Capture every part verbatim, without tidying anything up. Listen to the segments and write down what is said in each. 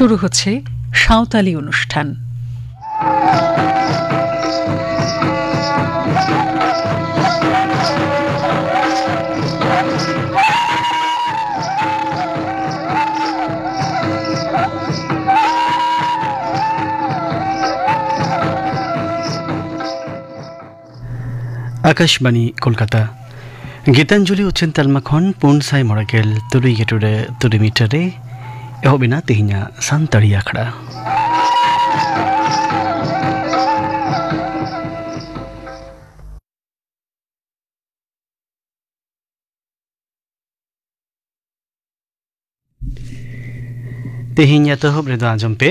শুরু হচ্ছে সাঁওতালি অনুষ্ঠান। ᱟᱠᱟᱥᱵᱟᱱᱤ ᱠᱳᱞᱠᱟᱛᱟ᱾ ᱜᱤᱛᱟᱧᱡᱚᱞᱤ ᱩᱪᱷᱟᱹᱱ ᱛᱟᱞᱢᱟ ᱠᱷᱚᱱ ᱯᱩᱱ ᱥᱟᱭ ᱢᱚᱬᱮ ᱜᱮᱞ ᱛᱩᱨᱩᱭ ᱜᱮᱴᱩ ᱨᱮ ᱛᱩᱨᱩᱭ ᱢᱤᱴᱟᱨ ᱨᱮ ᱮᱦᱚᱵ ᱮᱱᱟ ᱛᱮᱦᱮᱧᱟᱜ ᱥᱟᱱᱛᱟᱲᱤ ᱟᱠᱷᱲᱟ᱾ ᱛᱮᱦᱮᱧ ᱮᱛᱚᱦᱚᱵ ᱨᱮᱫᱚ ᱟᱸᱡᱚᱢ ᱯᱮ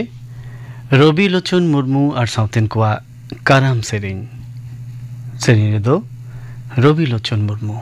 ᱨᱚᱵᱤ ᱞᱳᱪᱚᱱ ᱢᱩᱨᱢᱩ ᱟᱨ ᱥᱟᱶᱛᱮᱱ ᱠᱚᱣᱟᱜ ᱠᱟᱨᱟᱢ ᱥᱮᱨᱮᱧ᱾ ᱥᱮᱨᱮᱧ ᱨᱮᱫᱚ ᱨᱚᱵᱤ ᱞᱳᱪᱚᱱ ᱢᱩᱨᱢᱩ᱾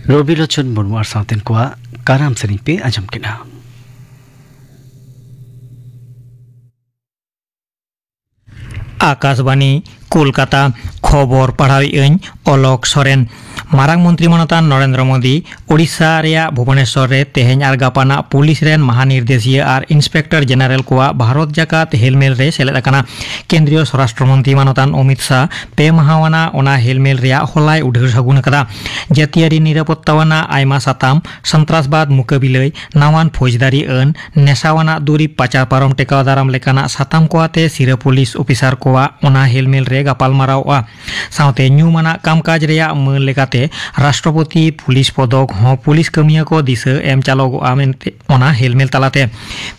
ᱨᱚᱵᱤᱞᱳᱪᱚᱱ ᱢᱩᱨᱢᱩ ᱟᱨ ᱥᱟᱶᱛᱮᱱ ᱠᱚᱣᱟᱜ ᱠᱟᱨᱟᱢ ᱥᱮᱨᱮᱧ ᱯᱮ ᱟᱸᱡᱚᱢ ᱠᱮᱫᱼᱟ᱾ ᱟᱠᱟᱥᱵᱟᱱᱤ, ᱠᱳᱞᱠᱟᱛᱟ᱾ ᱠᱷᱚᱵᱚᱨ ᱯᱟᱲᱦᱟᱣᱮᱫ ᱟᱹᱧ ᱚᱞᱚᱠ ᱥᱚᱨᱮᱱ᱾ ᱢᱟᱨᱟᱝ ᱢᱚᱱᱛᱨᱤ ᱢᱟᱱᱚᱛᱟᱱ ᱱᱚᱨᱮᱱᱫᱨᱚ ᱢᱳᱫᱤ ᱳᱰᱤᱥᱟ ᱨᱮᱭᱟᱜ ᱵᱷᱩᱵᱚᱱᱮᱥᱚᱨ ᱨᱮ ᱛᱮᱦᱮᱧ ᱟᱨ ᱜᱟᱯᱟᱱᱟᱜ ᱯᱩᱞᱤᱥ ᱨᱮᱱ ᱢᱟᱦᱟ ᱱᱤᱨᱫᱮᱥᱤᱭᱟᱹ ᱟᱨ ᱤᱱᱥᱯᱮᱠᱴᱚᱨ ᱡᱮᱱᱟᱨᱮᱞ ᱠᱚᱣᱟᱜ ᱵᱷᱟᱨᱚᱛ ᱡᱟᱠᱟᱛ ᱦᱮᱞᱢᱮᱞ ᱨᱮ ᱥᱮᱞᱮᱫ ᱟᱠᱟᱱᱟ᱾ ᱠᱮᱱᱫᱨᱤᱭᱚ ᱥᱚᱨᱟᱥᱴᱨᱚ ᱢᱚᱱᱛᱨᱤ ᱢᱟᱱᱚᱛᱟᱱ ᱚᱢᱤᱛ ᱥᱟᱦ ᱯᱮ ᱢᱟᱦᱟᱣᱟᱱᱟᱜ ᱚᱱᱟ ᱦᱮᱞᱢᱮᱞ ᱨᱮᱭᱟᱜ ᱦᱚᱞᱟᱭ ᱩᱰᱷᱟᱹᱣ ᱥᱟᱹᱜᱩᱱ ᱟᱠᱟᱫᱟ᱾ ᱡᱟᱹᱛᱤᱭᱟᱹᱨᱤ ᱱᱤᱨᱟᱯᱚᱛᱛᱟᱣᱟᱱᱟᱜ ᱟᱭᱢᱟ ᱥᱟᱛᱟᱢ, ᱥᱚᱱᱛᱨᱟᱥᱵᱟᱫ ᱢᱩᱠᱟᱹᱵᱤᱞᱟᱹᱭ, ᱱᱟᱣᱟᱱ ᱯᱷᱳᱡᱽᱫᱟᱨᱤ ᱟᱹᱱ, ᱱᱮᱥᱟᱣᱟᱱᱟᱜ ᱫᱩᱨᱤᱵᱽ ᱯᱟᱪᱟᱨ ᱯᱟᱨᱚᱢ ᱴᱮᱠᱟᱣ ᱫᱟᱨᱟᱢ ᱞᱮᱠᱟᱱᱟᱜ ᱥᱟᱛᱟᱢ ᱠᱚ ᱟᱛᱮ ᱥᱤᱨᱟᱹ ᱯᱩᱞᱤᱥ ᱚᱯᱷᱤᱥᱟᱨ ᱠᱚᱣᱟᱜ ᱚᱱᱟ ᱦᱮᱞᱢᱮᱞ ᱨᱮ ᱜᱟᱯᱟᱞᱢᱟᱨᱟᱣᱚᱜᱼᱟ᱾ ᱥᱟᱶᱛᱮ ᱧᱩᱢᱟᱱᱟᱜ ᱠᱟᱢᱠᱟᱡᱽ ᱨᱮᱭᱟᱜ ᱢᱟᱹᱱ ᱞᱮᱠᱟᱛᱮ ᱨᱟᱥᱴᱨᱚᱯᱚᱛᱤ ᱯᱩᱞᱤᱥ ᱯᱚᱫᱚᱠ ᱦᱚᱸ ᱯᱩᱞᱤᱥ ᱠᱟᱹᱢᱤᱭᱟᱹ ᱠᱚ ᱫᱤᱥᱟᱹ ᱮᱢ ᱪᱟᱞᱚᱜᱚᱜᱼᱟ ᱢᱮᱱᱛᱮ ᱚᱱᱟ ᱦᱮᱞᱢᱮᱞ ᱛᱟᱞᱟᱛᱮ᱾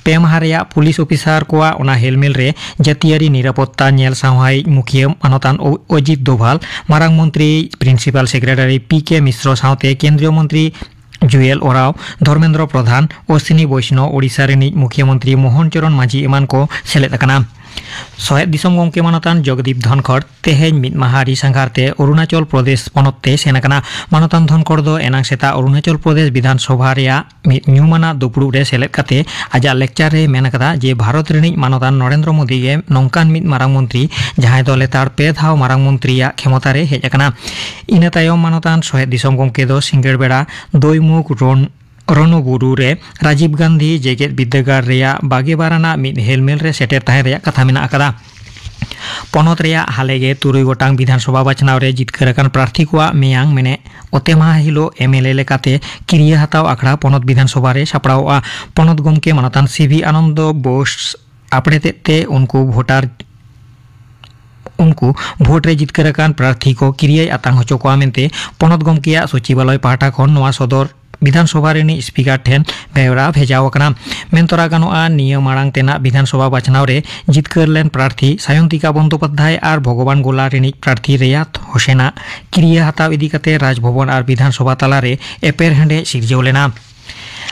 ᱯᱮ ᱢᱟᱦᱟ ᱨᱮᱭᱟᱜ ᱯᱩᱞᱤᱥ ᱚᱯᱷᱤᱥᱟᱨ ᱠᱚᱣᱟᱜ ᱚᱱᱟ ᱦᱮᱞᱢᱮᱞ ᱨᱮ ᱡᱟᱹᱛᱤᱭᱟᱹᱨᱤ ᱱᱤᱨᱟᱯᱚᱛᱛᱟ ᱧᱮᱞ ᱥᱟᱶᱦᱟᱭᱤᱡ ᱢᱩᱠᱷᱤᱭᱟᱹ ᱢᱟᱱᱚᱛᱟᱱ ᱚ-, ᱚᱡᱤᱛ ᱫᱳᱵᱷᱟᱞ, ᱢᱟᱨᱟᱝ ᱢᱚᱱᱛᱨᱤ ᱯᱨᱤᱱᱥᱤᱯᱟᱞ ᱥᱮᱠᱨᱮᱴᱟᱨᱤ ᱯᱤ ᱠᱮ ᱢᱤᱥᱨᱚ ᱥᱟᱶᱛᱮ ᱠᱮᱱᱫᱨᱤᱭᱚ ᱢᱚᱱᱛᱨᱤ ᱡᱩᱭᱮᱞ ᱳᱨᱟᱣ, ᱫᱷᱚᱨᱢᱮᱱᱫᱨᱚ ᱯᱨᱚᱫᱷᱟᱱ, ᱚᱥᱥᱤᱱᱤ ᱵᱳᱭᱥᱱᱚ, ᱳᱰᱤᱥᱟ ᱨᱤᱱᱤᱡ ᱢᱩᱠᱷᱤᱭᱟᱹ ᱢᱚᱱᱛᱨᱤ ᱢᱳᱦᱚᱱ ᱪᱚᱨᱚᱱ ᱢᱟᱹᱡᱷᱤ ᱮᱢᱟᱱ ᱠᱚ ᱥᱮᱞᱮᱫ ᱟᱠᱟᱱᱟ᱾ ᱥᱚᱦᱮᱫ ᱫᱤᱥᱚᱢ ᱜᱚᱢᱠᱮ ᱢᱟᱱᱚᱛᱟᱱ ᱡᱚᱜᱽᱫᱤᱯ ᱫᱷᱚᱱᱠᱷᱚᱲ ᱛᱮᱦᱮᱧ ᱢᱤᱫ ᱢᱟᱦᱟ ᱟᱹᱨᱤ ᱥᱟᱸᱜᱷᱟᱨ ᱛᱮ ᱚᱨᱩᱱᱟᱪᱚᱞ ᱯᱨᱚᱫᱮᱥ ᱯᱚᱱᱚᱛ ᱛᱮ ᱥᱮᱱ ᱟᱠᱟᱱᱟ᱾ ᱢᱟᱱᱚᱛᱟᱱ ᱫᱷᱚᱱᱠᱷᱚᱲ ᱫᱚ ᱮᱱᱟᱝ ᱥᱮᱛᱟᱜ ᱚᱨᱩᱱᱟᱪᱚᱞ ᱯᱨᱚᱫᱮᱥ ᱵᱤᱫᱷᱟᱱ ᱥᱚᱵᱷᱟ ᱨᱮᱭᱟᱜ ᱢᱤᱫ ᱧᱩᱢᱟᱱᱟᱜ ᱫᱩᱯᱲᱩᱵ ᱨᱮ ᱥᱮᱞᱮᱫ ᱠᱟᱛᱮ ᱟᱡᱟᱜ ᱞᱮᱠᱪᱟᱨ ᱨᱮᱭ ᱢᱮᱱ ᱟᱠᱟᱫᱟ ᱡᱮ ᱵᱷᱟᱨᱚᱛ ᱨᱤᱱᱤᱡ ᱢᱟᱱᱚᱛᱟᱱ ᱱᱚᱨᱮᱱᱫᱨᱚ ᱢᱳᱫᱤ ᱜᱮ ᱱᱚᱝᱠᱟᱱ ᱢᱤᱫ ᱢᱟᱨᱟᱝ ᱢᱚᱱᱛᱨᱤ ᱡᱟᱦᱟᱸᱭ ᱫᱚ ᱞᱮᱛᱟᱲ ᱯᱮ ᱫᱷᱟᱣ ᱢᱟᱨᱟᱝ ᱢᱚᱱᱛᱨᱤᱭᱟᱜ ᱠᱷᱮᱢᱚᱛᱟ ᱨᱮ ᱦᱮᱡ ᱟᱠᱟᱱᱟ᱾ ᱤᱱᱟᱹ ᱛᱟᱭᱚᱢ ᱢᱟᱱᱚᱛᱟᱱ ᱥᱚᱦᱮᱫ ᱫᱤᱥᱚᱢ ᱜᱚᱢᱠᱮ ᱫᱚ ᱥᱤᱸᱜᱟᱹᱲ ᱵᱮᱲᱟ ᱫᱳᱭᱢᱩᱠᱷ ᱨᱚᱱ ᱨᱚᱱᱚ ᱵᱩᱨᱩ ᱨᱮ ᱨᱟᱡᱤᱵᱽ ᱜᱟᱱᱫᱷᱤ ᱡᱮᱜᱮᱛ ᱵᱤᱨᱫᱟᱹᱜᱟᱲ ᱨᱮᱭᱟᱜ ᱵᱟᱜᱮ ᱵᱟᱨ ᱟᱱᱟᱜ ᱢᱤᱫ ᱦᱮᱞᱢᱮᱞ ᱨᱮ ᱥᱮᱴᱮᱨ ᱛᱟᱦᱮᱸ ᱨᱮᱭᱟᱜ ᱠᱟᱛᱷᱟ ᱢᱮᱱᱟᱜ ᱟᱠᱟᱫᱟ᱾ ᱯᱚᱱᱚᱛ ᱨᱮᱭᱟᱜ ᱦᱟᱞᱮ ᱜᱮ ᱛᱩᱨᱩᱭ ᱜᱚᱴᱟᱝ ᱵᱤᱫᱷᱟᱱ ᱥᱚᱵᱷᱟ ᱵᱟᱪᱷᱱᱟᱣ ᱨᱮ ᱡᱤᱛᱠᱟᱹᱨ ᱟᱠᱟᱱ ᱯᱨᱟᱨᱛᱷᱤ ᱠᱚᱣᱟᱜ ᱢᱮᱭᱟᱝ ᱢᱮᱱᱮ ᱚᱛᱮ ᱢᱟᱦᱟ ᱦᱤᱞᱳᱜ ᱮᱢ ᱮᱞ ᱮ ᱞᱮᱠᱟᱛᱮ ᱠᱤᱨᱤᱭᱟᱹ ᱦᱟᱛᱟᱣ ᱟᱠᱷᱲᱟ ᱯᱚᱱᱚᱛ ᱵᱤᱫᱷᱟᱱ ᱥᱚᱵᱷᱟ ᱨᱮ ᱥᱟᱯᱲᱟᱣᱚᱜᱼᱟ᱾ ᱯᱚᱱᱚᱛ ᱜᱚᱢᱠᱮ ᱢᱟᱱᱚᱛᱟᱱ ᱥᱤ ᱵᱷᱤ ᱟᱱᱚᱱᱫᱚ ᱵᱳᱥ ᱟᱯᱲᱮᱛᱮᱫ ᱛᱮ ᱩᱱᱠᱩ ᱵᱷᱳᱴᱟᱨ ᱩᱱᱠᱩ ᱵᱷᱳᱴ ᱨᱮ ᱡᱤᱛᱠᱟᱹᱨ ᱟᱠᱟᱱ ᱯᱨᱟᱨᱛᱷᱤ ᱠᱚ ᱠᱤᱨᱤᱭᱟᱹᱭ ᱟᱛᱟᱝ ᱦᱚᱪᱚ ᱠᱚᱣᱟ ᱢᱮᱱᱛᱮ ᱯᱚᱱᱚᱛ ᱜᱚᱢᱠᱮᱭᱟᱜ ᱥᱚᱪᱤᱵᱟᱞᱚᱭ ᱯᱟᱦᱴᱟ ᱠᱷᱚᱱ ᱱᱚᱣᱟ ᱥᱚᱫᱚᱨ ᱵᱤᱫᱷᱟᱱ ᱥᱚᱵᱷᱟ ᱨᱤᱱᱤᱡ ᱥᱯᱤᱠᱟᱨ ᱴᱷᱮᱱ ᱵᱮᱣᱨᱟ ᱵᱷᱮᱡᱟᱣ ᱟᱠᱟᱱᱟ᱾ ᱢᱮᱱ ᱛᱚᱨᱟ ᱜᱟᱱᱚᱜᱼᱟ, ᱱᱤᱭᱟᱹ ᱢᱟᱲᱟᱝ ᱛᱮᱱᱟᱜ ᱵᱤᱫᱷᱟᱱ ᱥᱚᱵᱷᱟ ᱵᱟᱪᱷᱱᱟᱣ ᱨᱮ ᱡᱤᱛᱠᱟᱹᱨ ᱞᱮᱱ ᱯᱨᱟᱨᱛᱷᱤ ᱥᱟᱭᱚᱱᱛᱤᱠᱟ ᱵᱚᱱᱫᱳᱯᱟᱫᱽᱫᱷᱟᱭ ᱟᱨ ᱵᱷᱚᱜᱚᱵᱟᱱ ᱜᱳᱞᱟ ᱨᱤᱱᱤᱡ ᱯᱨᱟᱨᱛᱷᱤ ᱨᱮᱭᱟᱛ ᱦᱳᱥᱮᱱᱟᱜ ᱠᱤᱨᱤᱭᱟᱹ ᱦᱟᱛᱟᱣ ᱤᱫᱤ ᱠᱟᱛᱮ ᱨᱟᱡᱽᱵᱷᱚᱵᱚᱱ ᱟᱨ ᱵᱤᱫᱷᱟᱱ ᱥᱚᱵᱷᱟ ᱛᱟᱞᱟᱨᱮ ᱮᱯᱮᱨᱦᱮᱸᱰᱮᱡ ᱥᱤᱨᱡᱟᱹᱣ ᱞᱮᱱᱟ᱾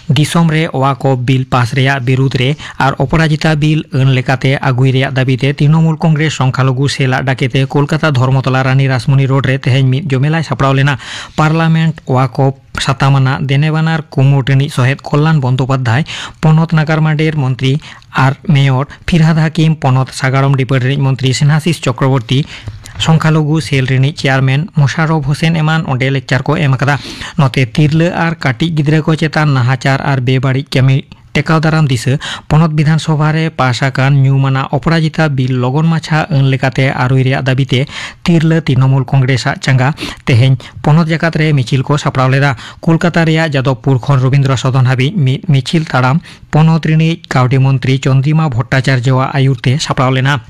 ᱫᱤᱥᱚᱢ ᱨᱮ ᱣᱟᱠᱚᱯ ᱵᱤᱞ ᱯᱟᱥ ᱨᱮᱭᱟᱜ ᱵᱤᱨᱩᱫᱽ ᱨᱮ ᱟᱨ ᱚᱯᱚᱨᱟᱡᱤᱛᱟ ᱵᱤᱞ ᱟᱹᱱ ᱞᱮᱠᱟᱛᱮ ᱟᱹᱜᱩᱭ ᱨᱮᱭᱟᱜ ᱫᱟᱹᱵᱤ ᱛᱮ ᱛᱨᱤᱱᱚᱢᱩᱞ ᱠᱚᱝᱜᱨᱮᱥ ᱥᱚᱝᱠᱷᱟᱞᱚᱜᱷᱩ ᱥᱮᱞ ᱟᱜ ᱰᱟᱠᱮᱛᱮ ᱠᱳᱞᱠᱟᱛᱟ ᱫᱷᱚᱨᱢᱚᱛᱚᱞᱟ ᱨᱟᱱᱤ ᱨᱟᱥᱢᱚᱱᱤ ᱨᱳᱰ ᱨᱮ ᱛᱮᱦᱮᱧ ᱢᱤᱫ ᱡᱚᱢᱮᱞᱟᱭ ᱥᱟᱯᱲᱟᱣ ᱞᱮᱱᱟ᱾ ᱯᱟᱨᱞᱟᱢᱮᱱᱴ ᱣᱟᱠᱚᱯ ᱥᱟᱛᱟᱢ ᱟᱱᱟᱜ ᱫᱮᱱᱮᱵᱟᱱᱟᱨ ᱠᱩᱢᱩᱴ ᱨᱤᱱᱤᱡ ᱥᱚᱦᱮᱫ ᱠᱚᱞᱞᱟᱱ ᱵᱚᱱᱫᱳᱯᱟᱫᱽᱫᱷᱟᱭ, ᱯᱚᱱᱚᱛ ᱱᱟᱜᱟᱨ ᱢᱟᱰᱮᱨ ᱢᱚᱱᱛᱨᱤ ᱟᱨ ᱢᱮᱭᱚᱨ ᱯᱷᱤᱨᱦᱟᱫ ᱦᱟᱹᱠᱤᱢ, ᱯᱚᱱᱚᱛ ᱥᱟᱜᱟᱲᱚᱢ ᱰᱤᱯᱟᱨᱴ ᱨᱤᱱᱤᱡ ᱢᱚᱱᱛᱨᱤ ᱥᱱᱮᱦᱟᱥᱤᱥ ᱪᱚᱠᱨᱚᱵᱚᱨᱛᱤ, ᱥᱚᱝᱠᱷᱟᱞᱚᱜᱷᱩ ᱥᱮᱞ ᱨᱤᱱᱤᱡ ᱪᱮᱭᱟᱨᱢᱮᱱ ᱢᱚᱥᱟᱨᱚᱯᱷ ᱦᱳᱥᱮᱱ ᱮᱢᱟᱱ ᱚᱸᱰᱮ ᱞᱮᱠᱪᱟᱨ ᱠᱚ ᱮᱢ ᱟᱠᱟᱫᱟ᱾ ᱱᱚᱛᱮ ᱛᱤᱨᱞᱟᱹ ᱟᱨ ᱠᱟᱹᱴᱤᱡ ᱜᱤᱫᱽᱨᱟᱹ ᱠᱚ ᱪᱮᱛᱟᱱ ᱱᱟᱦᱟᱪᱟᱨ ᱟᱨ ᱵᱮᱵᱟᱹᱲᱤᱡ ᱠᱟᱹᱢᱤ ᱴᱮᱠᱟᱣ ᱫᱟᱨᱟᱢ ᱫᱤᱥᱟᱹ ᱯᱚᱱᱚᱛ ᱵᱤᱫᱷᱟᱱ ᱥᱚᱵᱷᱟ ᱨᱮ ᱯᱟᱥ ᱟᱠᱟᱱ ᱧᱩᱢ ᱟᱱᱟᱜ ᱚᱯᱚᱨᱟᱡᱤᱛᱟ ᱵᱤᱞ ᱞᱚᱜᱚᱱ ᱢᱟᱪᱷᱟ ᱟᱹᱱ ᱞᱮᱠᱟᱛᱮ ᱟᱹᱨᱩᱭ ᱨᱮᱭᱟᱜ ᱫᱟᱹᱵᱤ ᱛᱮ ᱛᱤᱨᱞᱟᱹ ᱛᱨᱤᱱᱚᱢᱩᱞ ᱠᱚᱝᱜᱨᱮᱥ ᱟᱜ ᱪᱟᱸᱜᱟ ᱛᱮᱦᱮᱧ ᱯᱚᱱᱚᱛ ᱡᱟᱠᱟᱛ ᱨᱮ ᱢᱤᱪᱷᱤᱞ ᱠᱚ ᱥᱟᱯᱲᱟᱣ ᱞᱮᱫᱟ᱾ ᱠᱳᱞᱠᱟᱛᱟ ᱨᱮᱭᱟᱜ ᱡᱟᱫᱚᱵᱽᱯᱩᱨ ᱠᱷᱚᱱ ᱨᱚᱵᱤᱱᱫᱨᱚ ᱥᱚᱫᱚᱱ ᱦᱟᱹᱵᱤᱡ ᱢᱤᱫ ᱢᱤᱪᱷᱤᱞ ᱛᱟᱲᱟᱢ ᱯᱚᱱᱚᱛ ᱨᱤᱱᱤᱡ ᱠᱟᱹᱣᱰᱤ ᱢᱚᱱᱛᱨᱤ ᱪᱚᱱᱫᱨᱤᱢᱟ ᱵᱷᱚᱴᱴᱟᱪᱟᱨᱡᱚᱣᱟᱜ ᱟᱹᱭᱩᱨ ᱛᱮ ᱥᱟᱯᱲᱟᱣ ᱞᱮᱱᱟ᱾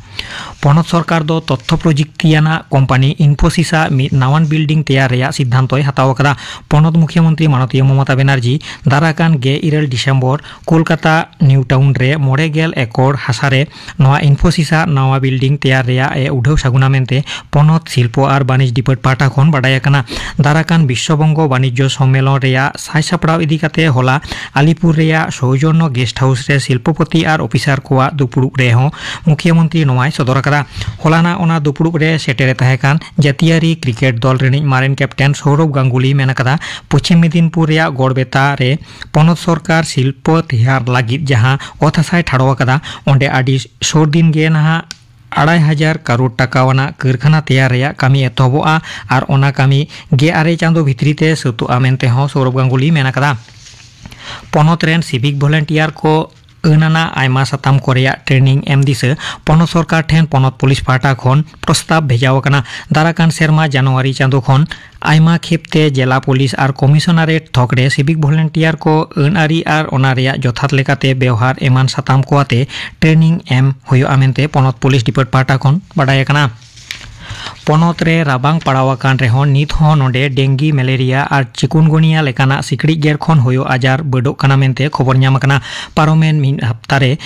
ᱯᱚᱱᱚᱛ ᱥᱚᱨᱠᱟᱨ ᱫᱚ ᱛᱚᱛᱛᱷᱚ ᱯᱨᱚᱡᱩᱠᱛᱤ ᱟᱱᱟᱜ ᱠᱳᱢᱯᱟᱱᱤ ᱤᱱᱯᱷᱳᱥᱤᱥ ᱟᱜ ᱢᱤᱫ ᱱᱟᱣᱟᱱ ᱵᱤᱞᱰᱤᱝ ᱛᱮᱭᱟᱨ ᱨᱮᱭᱟᱜ ᱥᱤᱫᱽᱫᱷᱟᱱᱛᱚᱭ ᱦᱟᱛᱟᱣ ᱟᱠᱟᱫᱟ᱾ ᱯᱚᱱᱚᱛ ᱢᱩᱠᱷᱭᱟᱹ ᱢᱚᱱᱛᱨᱤ ᱢᱟᱱᱚᱛᱤᱭᱟᱹ ᱢᱚᱢᱚᱛᱟ ᱵᱮᱱᱟᱨᱡᱤ ᱫᱟᱨᱟᱠᱟᱱ ᱜᱮᱞ ᱤᱨᱟᱹᱞ ᱰᱤᱥᱮᱢᱵᱚᱨ ᱠᱳᱞᱠᱟᱛᱟ ᱱᱤᱭᱩ ᱴᱟᱣᱩᱱ ᱨᱮ ᱢᱚᱬᱮ ᱜᱮᱞ ᱮᱠᱚᱨ ᱦᱟᱥᱟ ᱨᱮ ᱱᱚᱣᱟ ᱤᱱᱯᱷᱳᱥᱤᱥ ᱟᱜ ᱱᱟᱣᱟ ᱵᱤᱞᱰᱤᱝ ᱛᱮᱭᱟᱨ ᱨᱮᱭᱟᱜ ᱮ ᱩᱰᱷᱟᱹᱣ ᱥᱟᱹᱜᱩᱱᱟ ᱢᱮᱱᱛᱮ ᱯᱚᱱᱚᱛ ᱥᱤᱞᱯᱚ ᱟᱨ ᱵᱟᱹᱱᱤᱡᱽ ᱰᱤᱯᱟᱨᱴ ᱯᱟᱦᱴᱟ ᱠᱷᱚᱱ ᱵᱟᱰᱟᱭ ᱟᱠᱟᱱᱟ᱾ ᱫᱟᱨᱟᱠᱟᱱ ᱵᱤᱥᱥᱚ ᱵᱚᱝᱜᱚ ᱵᱟᱱᱤᱡᱽᱭᱚ ᱥᱚᱢᱢᱮᱞᱚᱱ ᱨᱮᱭᱟᱜ ᱥᱟᱡᱽ ᱥᱟᱯᱲᱟᱣ ᱤᱫᱤ ᱠᱟᱛᱮ ᱦᱚᱞᱟ ᱟᱞᱤᱯᱩᱨ ᱨᱮᱭᱟᱜ ᱥᱳᱣᱡᱚᱱᱱᱚ ᱜᱮᱥᱴ ᱦᱟᱣᱩᱥ ᱨᱮ ᱥᱤᱞᱯᱚᱯᱚᱛᱤ ᱟᱨ ᱚᱯᱷᱤᱥᱟᱨ ᱠᱚᱣᱟᱜ ᱫᱩᱯᱲᱩᱵ ᱨᱮᱦᱚᱸ ᱢᱩᱠᱷᱭᱟᱹ ᱢᱚᱱᱛᱨᱤ ᱱᱚᱣᱟᱭ ᱥᱚᱫᱚᱨ ᱟᱠᱟᱫᱟ᱾ ᱦᱚᱞᱟᱱᱟᱜ ᱚᱱᱟ ᱫᱩᱯᱲᱩᱵ ᱨᱮ ᱥᱮᱴᱮᱨᱮ ᱛᱟᱦᱮᱸ ᱠᱟᱱ ᱡᱟᱹᱛᱤᱭᱟᱹᱨᱤ ᱠᱨᱤᱠᱮᱴ ᱫᱚᱞ ᱨᱤᱱᱤᱡ ᱢᱟᱨᱮᱱ ᱠᱮᱯᱴᱮᱱ ᱥᱚᱣᱨᱚᱵᱷ ᱜᱟᱝᱜᱩᱞᱤ ᱢᱮᱱ ᱟᱠᱟᱫᱟ, ᱯᱚᱪᱷᱤᱢ ᱢᱮᱫᱤᱱᱯᱩᱨ ᱨᱮᱭᱟᱜ ᱜᱚᱲᱵᱮᱛᱟ ᱨᱮ ᱯᱚᱱᱚᱛ ᱥᱚᱨᱠᱟᱨ ᱥᱤᱞᱯᱚ ᱛᱮᱭᱟᱨ ᱞᱟᱹᱜᱤᱫ ᱡᱟᱦᱟᱸ ᱚᱛ ᱦᱟᱥᱟᱭ ᱴᱷᱟᱲᱚ ᱟᱠᱟᱫᱟ, ᱚᱸᱰᱮ ᱟᱹᱰᱤ ᱥᱩᱨ ᱫᱤᱱ ᱜᱮ ᱱᱟᱦᱟᱜ ᱟᱲᱟᱭ ᱦᱟᱡᱟᱨ ᱠᱟᱨᱳᱲ ᱴᱟᱠᱟ ᱟᱱᱟᱜ ᱠᱟᱹᱨᱠᱷᱟᱱᱟ ᱛᱮᱭᱟᱨ ᱨᱮᱭᱟᱜ ᱠᱟᱹᱢᱤ ᱮᱛᱚᱦᱚᱵᱚᱜᱼᱟ ᱟᱨ ᱚᱱᱟ ᱠᱟᱹᱢᱤ ᱜᱮᱞ ᱟᱨᱮ ᱪᱟᱸᱫᱚ ᱵᱷᱤᱛᱨᱤ ᱛᱮ ᱥᱟᱹᱛᱚᱜᱼᱟ ᱢᱮᱱᱛᱮ ᱦᱚᱸ ᱥᱚᱣᱨᱚᱵᱷ ᱜᱟᱝᱜᱩᱞᱤ ᱢᱮᱱ ᱟᱠᱟᱫᱟ᱾ ᱯᱚᱱᱚᱛ ᱨᱮᱱ ᱥᱤᱵᱷᱤᱠ ᱵᱷᱚᱞᱮᱱᱴᱤᱭᱟᱨ ᱠᱚ ᱟᱹᱱ ᱟᱱᱟᱜ ᱟᱭᱢᱟ ᱥᱟᱛᱟᱢ ᱠᱚ ᱨᱮᱭᱟᱜ ᱴᱨᱮᱱᱤᱝ ᱮᱢ ᱫᱤᱥᱟᱹ ᱯᱚᱱᱚᱛ ᱥᱚᱨᱠᱟᱨ ᱴᱷᱮᱱ ᱯᱚᱱᱚᱛ ᱯᱩᱞᱤᱥ ᱯᱟᱦᱴᱟ ᱠᱷᱚᱱ ᱯᱨᱚᱥᱛᱟᱵ ᱵᱷᱮᱡᱟᱣ ᱟᱠᱟᱱᱟ᱾ ᱫᱟᱨᱟᱠᱟᱱ ᱥᱮᱨᱢᱟ ᱡᱟᱱᱩᱣᱟᱨᱤ ᱪᱟᱸᱫᱚ ᱠᱷᱚᱱ ᱟᱭᱢᱟ ᱠᱷᱮᱯ ᱛᱮ ᱡᱮᱞᱟ ᱯᱩᱞᱤᱥ ᱟᱨ ᱠᱚᱢᱤᱥᱚᱱᱟᱨᱮᱴ ᱛᱷᱚᱠ ᱨᱮ ᱥᱤᱵᱷᱤᱠ ᱵᱷᱚᱞᱮᱱᱴᱤᱭᱟᱨ ᱠᱚ ᱟᱹᱱ ᱟᱹᱨᱤ ᱟᱨ ᱚᱱᱟ ᱨᱮᱭᱟᱜ ᱡᱚᱛᱷᱟᱛ ᱞᱮᱠᱟᱛᱮ ᱵᱮᱣᱦᱟᱨ ᱮᱢᱟᱱ ᱥᱟᱛᱟᱢ ᱠᱚ ᱟᱛᱮ ᱴᱨᱮᱱᱤᱝ ᱮᱢ ᱦᱩᱭᱩᱜᱼᱟ ᱢᱮᱱᱛᱮ ᱯᱚᱱᱚᱛ ᱯᱩᱞᱤᱥ ᱰᱤᱯᱟᱨᱴ ᱯᱟᱦᱴᱟ ᱠᱷᱚᱱ ᱵᱟᱰᱟᱭ ᱟᱠᱟᱱᱟ᱾ ᱯᱚᱱᱚᱛ ᱨᱮ ᱨᱟᱵᱟᱝ ᱯᱟᱲᱟᱣ ᱟᱠᱟᱱ ᱨᱮᱦᱚᱸ ᱱᱤᱛ ᱦᱚᱸ ᱱᱚᱰᱮ ᱰᱮᱝᱜᱤ, ᱢᱮᱞᱮᱨᱤᱭᱟ ᱟᱨ ᱪᱤᱠᱩᱱᱜᱩᱱᱤᱭᱟ ᱞᱮᱠᱟᱱᱟᱜ ᱥᱤᱠᱲᱤᱡ ᱜᱮᱨ ᱠᱷᱚᱱ ᱦᱩᱭᱩᱜ ᱟᱡᱟᱨ ᱵᱟᱹᱰᱚᱜ ᱠᱟᱱᱟ ᱢᱮᱱᱛᱮ ᱠᱷᱚᱵᱚᱨ ᱧᱟᱢ ᱟᱠᱟᱱᱟ᱾ ᱯᱟᱨᱚᱢᱮᱱ ᱢᱤᱫ ᱦᱟᱯᱛᱟ ᱨᱮ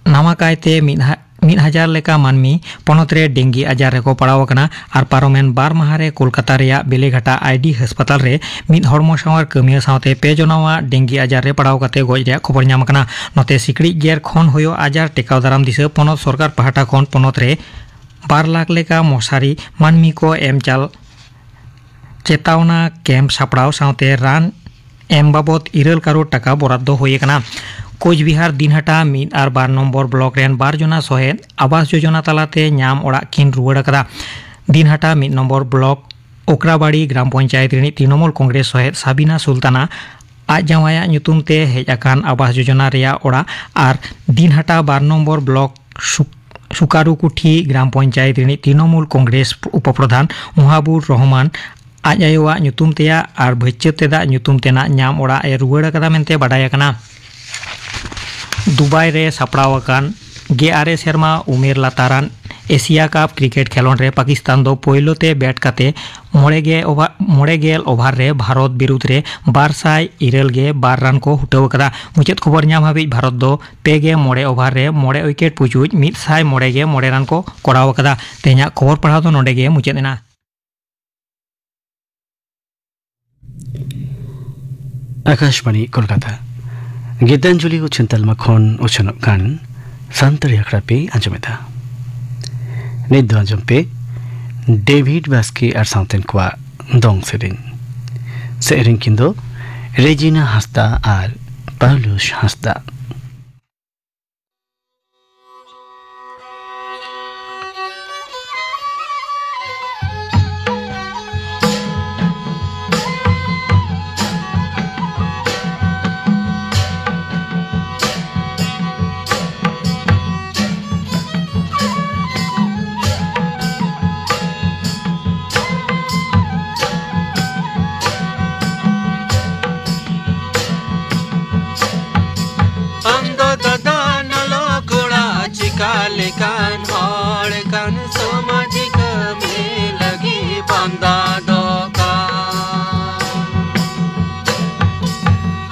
ᱱᱟᱣᱟ ᱠᱟᱭᱛᱮ ᱢᱤᱫ ᱦᱟ- ᱢᱤᱫ ᱦᱟᱡᱟᱨ ᱞᱮᱠᱟ ᱢᱟᱹᱱᱢᱤ ᱯᱚᱱᱚᱛ ᱨᱮ ᱰᱮᱝᱜᱤ ᱟᱡᱟᱨ ᱨᱮᱠᱚ ᱯᱟᱲᱟᱣ ᱟᱠᱟᱱᱟ᱾ ᱟᱨ ᱯᱟᱨᱚᱢᱮᱱ ᱵᱟᱨ ᱢᱟᱦᱟ ᱨᱮ ᱠᱳᱞᱠᱟᱛᱟ ᱨᱮᱭᱟᱜ ᱵᱮᱞᱮᱜᱷᱟᱴᱟ ᱟᱭᱰᱤ ᱦᱟᱥᱯᱟᱛᱟᱞ ᱨᱮ ᱢᱤᱫ ᱦᱚᱲᱢᱚ ᱥᱟᱶᱟᱨ ᱠᱟᱹᱢᱤᱭᱟᱹ ᱥᱟᱶᱛᱮ ᱯᱮ ᱡᱚᱱᱟᱣᱟᱜ ᱰᱮᱝᱜᱤ ᱟᱡᱟᱨ ᱨᱮ ᱯᱟᱲᱟᱣ ᱠᱟᱛᱮ ᱜᱚᱡ ᱨᱮᱭᱟᱜ ᱠᱷᱚᱵᱚᱨ ᱧᱟᱢ ᱟᱠᱟᱱᱟ᱾ ᱱᱚᱛᱮ ᱥᱤᱠᱲᱤᱡ ᱜᱮᱨ ᱠᱷᱚᱱ ᱦᱩᱭᱩᱜ ᱟᱡᱟᱨ ᱴᱮᱠᱟᱣ ᱫᱟᱨᱟᱢ ᱫᱤᱥᱟᱹ ᱯᱚᱱᱚᱛ ᱥᱚᱨᱠᱟᱨ ᱯᱟᱦᱴᱟ ᱠᱷᱚᱱ ᱯᱚᱱᱚᱛ ᱨᱮ ᱵᱟᱨ ᱞᱟᱠᱷ ᱞᱮᱠᱟ ᱢᱚᱥᱟᱨᱤ ᱢᱟᱹᱱᱢᱤ ᱠᱚ ᱮᱢ ᱪᱟᱞ ᱪᱮᱛᱟᱣᱱᱟ ᱠᱮᱢᱯ ᱥᱟᱯᱲᱟᱣ ᱥᱟᱶᱛᱮ ᱨᱟᱱ ᱮᱢ ᱵᱟᱵᱚᱫ ᱤᱨᱟᱹᱞ ᱠᱟᱨᱳᱲ ᱴᱟᱠᱟ ᱵᱚᱨᱟᱫ ᱫᱚ ᱦᱩᱭ ᱟᱠᱟᱱᱟ᱾ ᱠᱳᱪᱵᱤᱦᱟᱨ ᱫᱤᱱᱦᱟᱴᱟ ᱢᱤᱫ ᱟᱨ ᱵᱟᱨ ᱱᱚᱢᱵᱚᱨ ᱵᱞᱚᱠ ᱨᱮᱱ ᱵᱟᱨ ᱡᱚᱱᱟ ᱥᱚᱦᱮᱫ ᱟᱵᱟᱥ ᱡᱳᱡᱚᱱᱟ ᱛᱟᱞᱟᱛᱮ ᱧᱟᱢ ᱚᱲᱟᱜ ᱠᱤᱱ ᱨᱩᱣᱟᱹᱲ ᱟᱠᱟᱫᱟ᱾ ᱫᱤᱱᱦᱟᱴᱟ ᱢᱤᱫ ᱱᱚᱢᱵᱚᱨ ᱵᱞᱚᱠ ᱳᱠᱨᱟᱵᱟᱲᱤ ᱜᱨᱟᱢ ᱯᱚᱧᱪᱟᱭᱮᱛ ᱨᱤᱱᱤᱡ ᱛᱨᱤᱱᱚᱢᱩᱞ ᱠᱚᱝᱜᱨᱮᱥ ᱥᱚᱦᱮᱫ ᱥᱟᱵᱤᱱᱟ ᱥᱩᱞᱛᱟᱱᱟ ᱟᱡ ᱡᱟᱶᱟᱭᱟᱜ ᱧᱩᱛᱩᱢ ᱛᱮ ᱦᱮᱡ ᱟᱠᱟᱱ ᱟᱵᱟᱥ ᱡᱳᱡᱚᱱᱟ ᱨᱮᱭᱟᱜ ᱚᱲᱟᱜ ᱟᱨ ᱫᱤᱱᱦᱟᱴᱟ ᱵᱟᱨ ᱱᱚᱢᱵᱚᱨ ᱵᱞᱚᱠ ᱥᱩᱠ-, ᱥᱩᱠᱟᱨᱩᱠᱩᱴᱷᱤ ᱜᱨᱟᱢ ᱯᱚᱧᱪᱟᱭᱮᱛ ᱨᱤᱱᱤᱡ ᱛᱨᱤᱱᱚᱢᱩᱞ ᱠᱚᱝᱜᱨᱮᱥ ᱩᱯᱚᱯᱨᱚᱫᱷᱟᱱ ᱢᱚᱦᱟᱵᱩᱨ ᱨᱚᱦᱢᱟᱱ ᱟᱡ ᱟᱭᱳᱣᱟᱜ ᱧᱩᱛᱩᱢ ᱛᱮᱭᱟᱜ ᱟᱨ ᱵᱷᱟᱹᱪᱪᱟᱹᱛ ᱛᱮᱫᱟᱜ ᱧᱩᱛᱩᱢ ᱛᱮᱱᱟᱜ ᱧᱟᱢ ᱚᱲᱟᱜ ᱮ ᱨᱩᱣᱟᱹᱲ ᱟᱠᱟᱫᱟ ᱢᱮᱱᱛᱮ ᱵᱟᱰᱟᱭ ᱟᱠᱟᱱᱟ᱾ ᱫᱩᱵᱟᱭ ᱨᱮ ᱥᱟᱯᱲᱟᱣ ᱟᱠᱟᱱ ᱜᱮᱞ ᱟᱨᱮ ᱥᱮᱨᱢᱟ ᱩᱢᱮᱨ ᱞᱟᱛᱟᱨᱟᱱ ᱮᱥᱤᱭᱟ ᱠᱟᱯ ᱠᱨᱤᱠᱮᱴ ᱠᱷᱮᱞᱚᱸᱰ ᱨᱮ ᱯᱟᱠᱤᱥᱛᱟᱱ ᱫᱚ ᱯᱳᱭᱞᱳ ᱛᱮ ᱵᱮᱴ ᱠᱟᱛᱮ ᱢᱚᱬᱮ ᱜᱮ ᱳᱵᱷᱟ-, ᱢᱚᱬᱮ ᱜᱮᱞ ᱳᱵᱷᱟᱨ ᱨᱮ ᱵᱷᱟᱨᱚᱛ ᱵᱤᱨᱩᱫᱽ ᱨᱮ ᱵᱟᱨ ᱥᱟᱭ ᱤᱨᱟᱹᱞ ᱜᱮ ᱵᱟᱨ ᱨᱟᱱ ᱠᱚ ᱦᱩᱴᱟᱹᱣ ᱟᱠᱟᱫᱟ᱾ ᱢᱩᱪᱟᱹᱫ ᱠᱷᱚᱵᱚᱨ ᱧᱟᱢ ᱦᱟᱹᱵᱤᱡ ᱵᱷᱟᱨᱚᱛ ᱫᱚ ᱯᱮ ᱜᱮ ᱢᱚᱬᱮ ᱳᱵᱷᱟᱨ ᱨᱮ ᱢᱚᱬᱮ ᱩᱭᱠᱮᱴ ᱯᱩᱪᱩᱡ ᱢᱤᱫ ᱥᱟᱭ ᱢᱚᱬᱮ ᱜᱮ ᱢᱚᱬᱮ ᱨᱟᱱ ᱠᱚ ᱠᱚᱨᱟᱣ ᱟᱠᱟᱫᱟ᱾ ᱛᱮᱦᱮᱧᱟᱜ ᱠᱷᱚᱵᱚᱨ ᱯᱟᱲᱦᱟᱣ ᱫᱚ ᱱᱚᱰᱮ ᱜᱮ ᱢᱩᱪᱟᱹᱫ ᱮᱱᱟ᱾ ᱟᱠᱟᱥᱵᱟᱬᱤ ᱠᱳᱞᱠᱟᱛᱟ᱾ ᱜᱤᱛᱟᱧᱡᱚᱞᱤ ᱩᱪᱷᱟᱹᱱ ᱛᱟᱞᱢᱟ ᱠᱷᱚᱱ ᱩᱪᱷᱟᱹᱱᱚᱜ ᱠᱟᱱ ᱥᱟᱱᱛᱟᱲᱤ ᱟᱠᱷᱲᱟ ᱯᱮ ᱟᱸᱡᱚᱢᱮᱫᱟ᱾ ᱱᱤᱛ ᱫᱚ ᱟᱸᱡᱚᱢ ᱯᱮ ᱰᱮᱵᱷᱤᱰ ᱵᱟᱥᱠᱮ ᱟᱨ ᱥᱟᱶᱛᱮᱱ ᱠᱚᱣᱟᱜ ᱫᱚᱝ ᱥᱮᱨᱮᱧ᱾ ᱥᱮᱨᱮᱧ ᱠᱤᱱ ᱫᱚ ᱨᱮᱡᱤᱱᱟ ᱦᱟᱸᱥᱫᱟ ᱟᱨ ᱯᱟᱣᱞᱩᱥ ᱦᱟᱸᱥᱫᱟ᱾ ᱟᱢ ᱫᱚ ᱫᱟᱫᱟ ᱱᱟᱞᱚ ᱠᱚᱲᱟ, ᱪᱤᱠᱟ ᱞᱮᱠᱟᱱ ᱦᱚᱲ ᱠᱟᱱ ᱥᱚᱢᱟᱡᱽ ᱠᱟᱹᱢᱤ ᱞᱟᱹᱜᱤᱫ ᱵᱟᱸᱫᱟ ᱫᱚᱠᱟᱱ?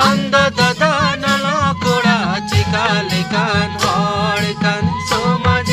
ᱟᱢ ᱫᱚ ᱫᱟᱫᱟ ᱱᱟᱞᱚ ᱠᱚᱲᱟ, ᱪᱤᱠᱟ ᱞᱮᱠᱟᱱ ᱦᱚᱲ ᱠᱟᱱ ᱥᱚᱢᱟᱡᱽ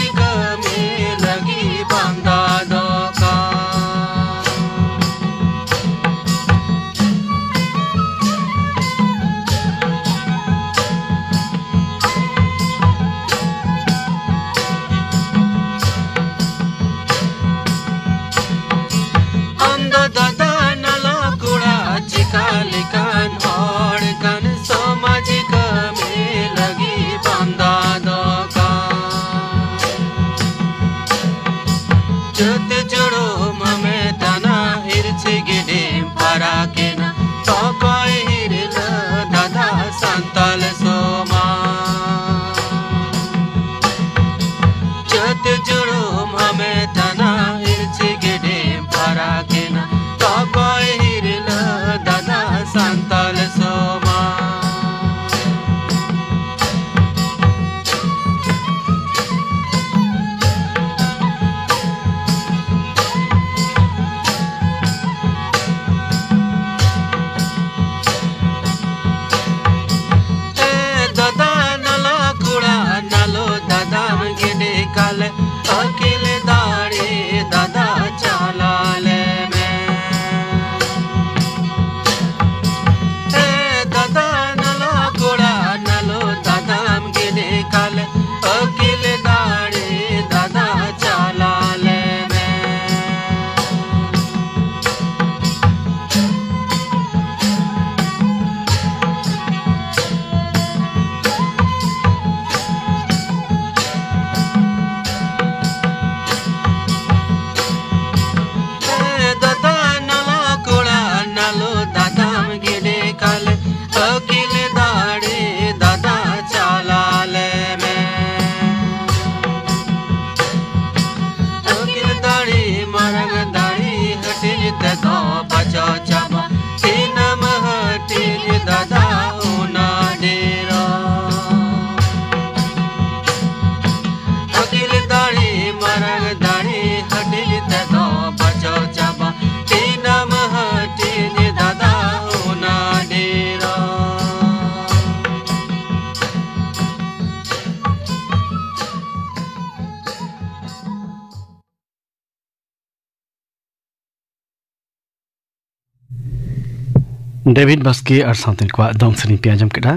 ᱰᱮᱵᱷᱤᱰ ᱵᱟᱥᱠᱮ ᱟᱨ ᱥᱟᱶᱛᱮ ᱠᱚᱣᱟᱜ ᱫᱚᱝ ᱥᱮᱨᱮᱧ ᱯᱮ ᱟᱸᱡᱚᱢ ᱠᱮᱫᱟ᱾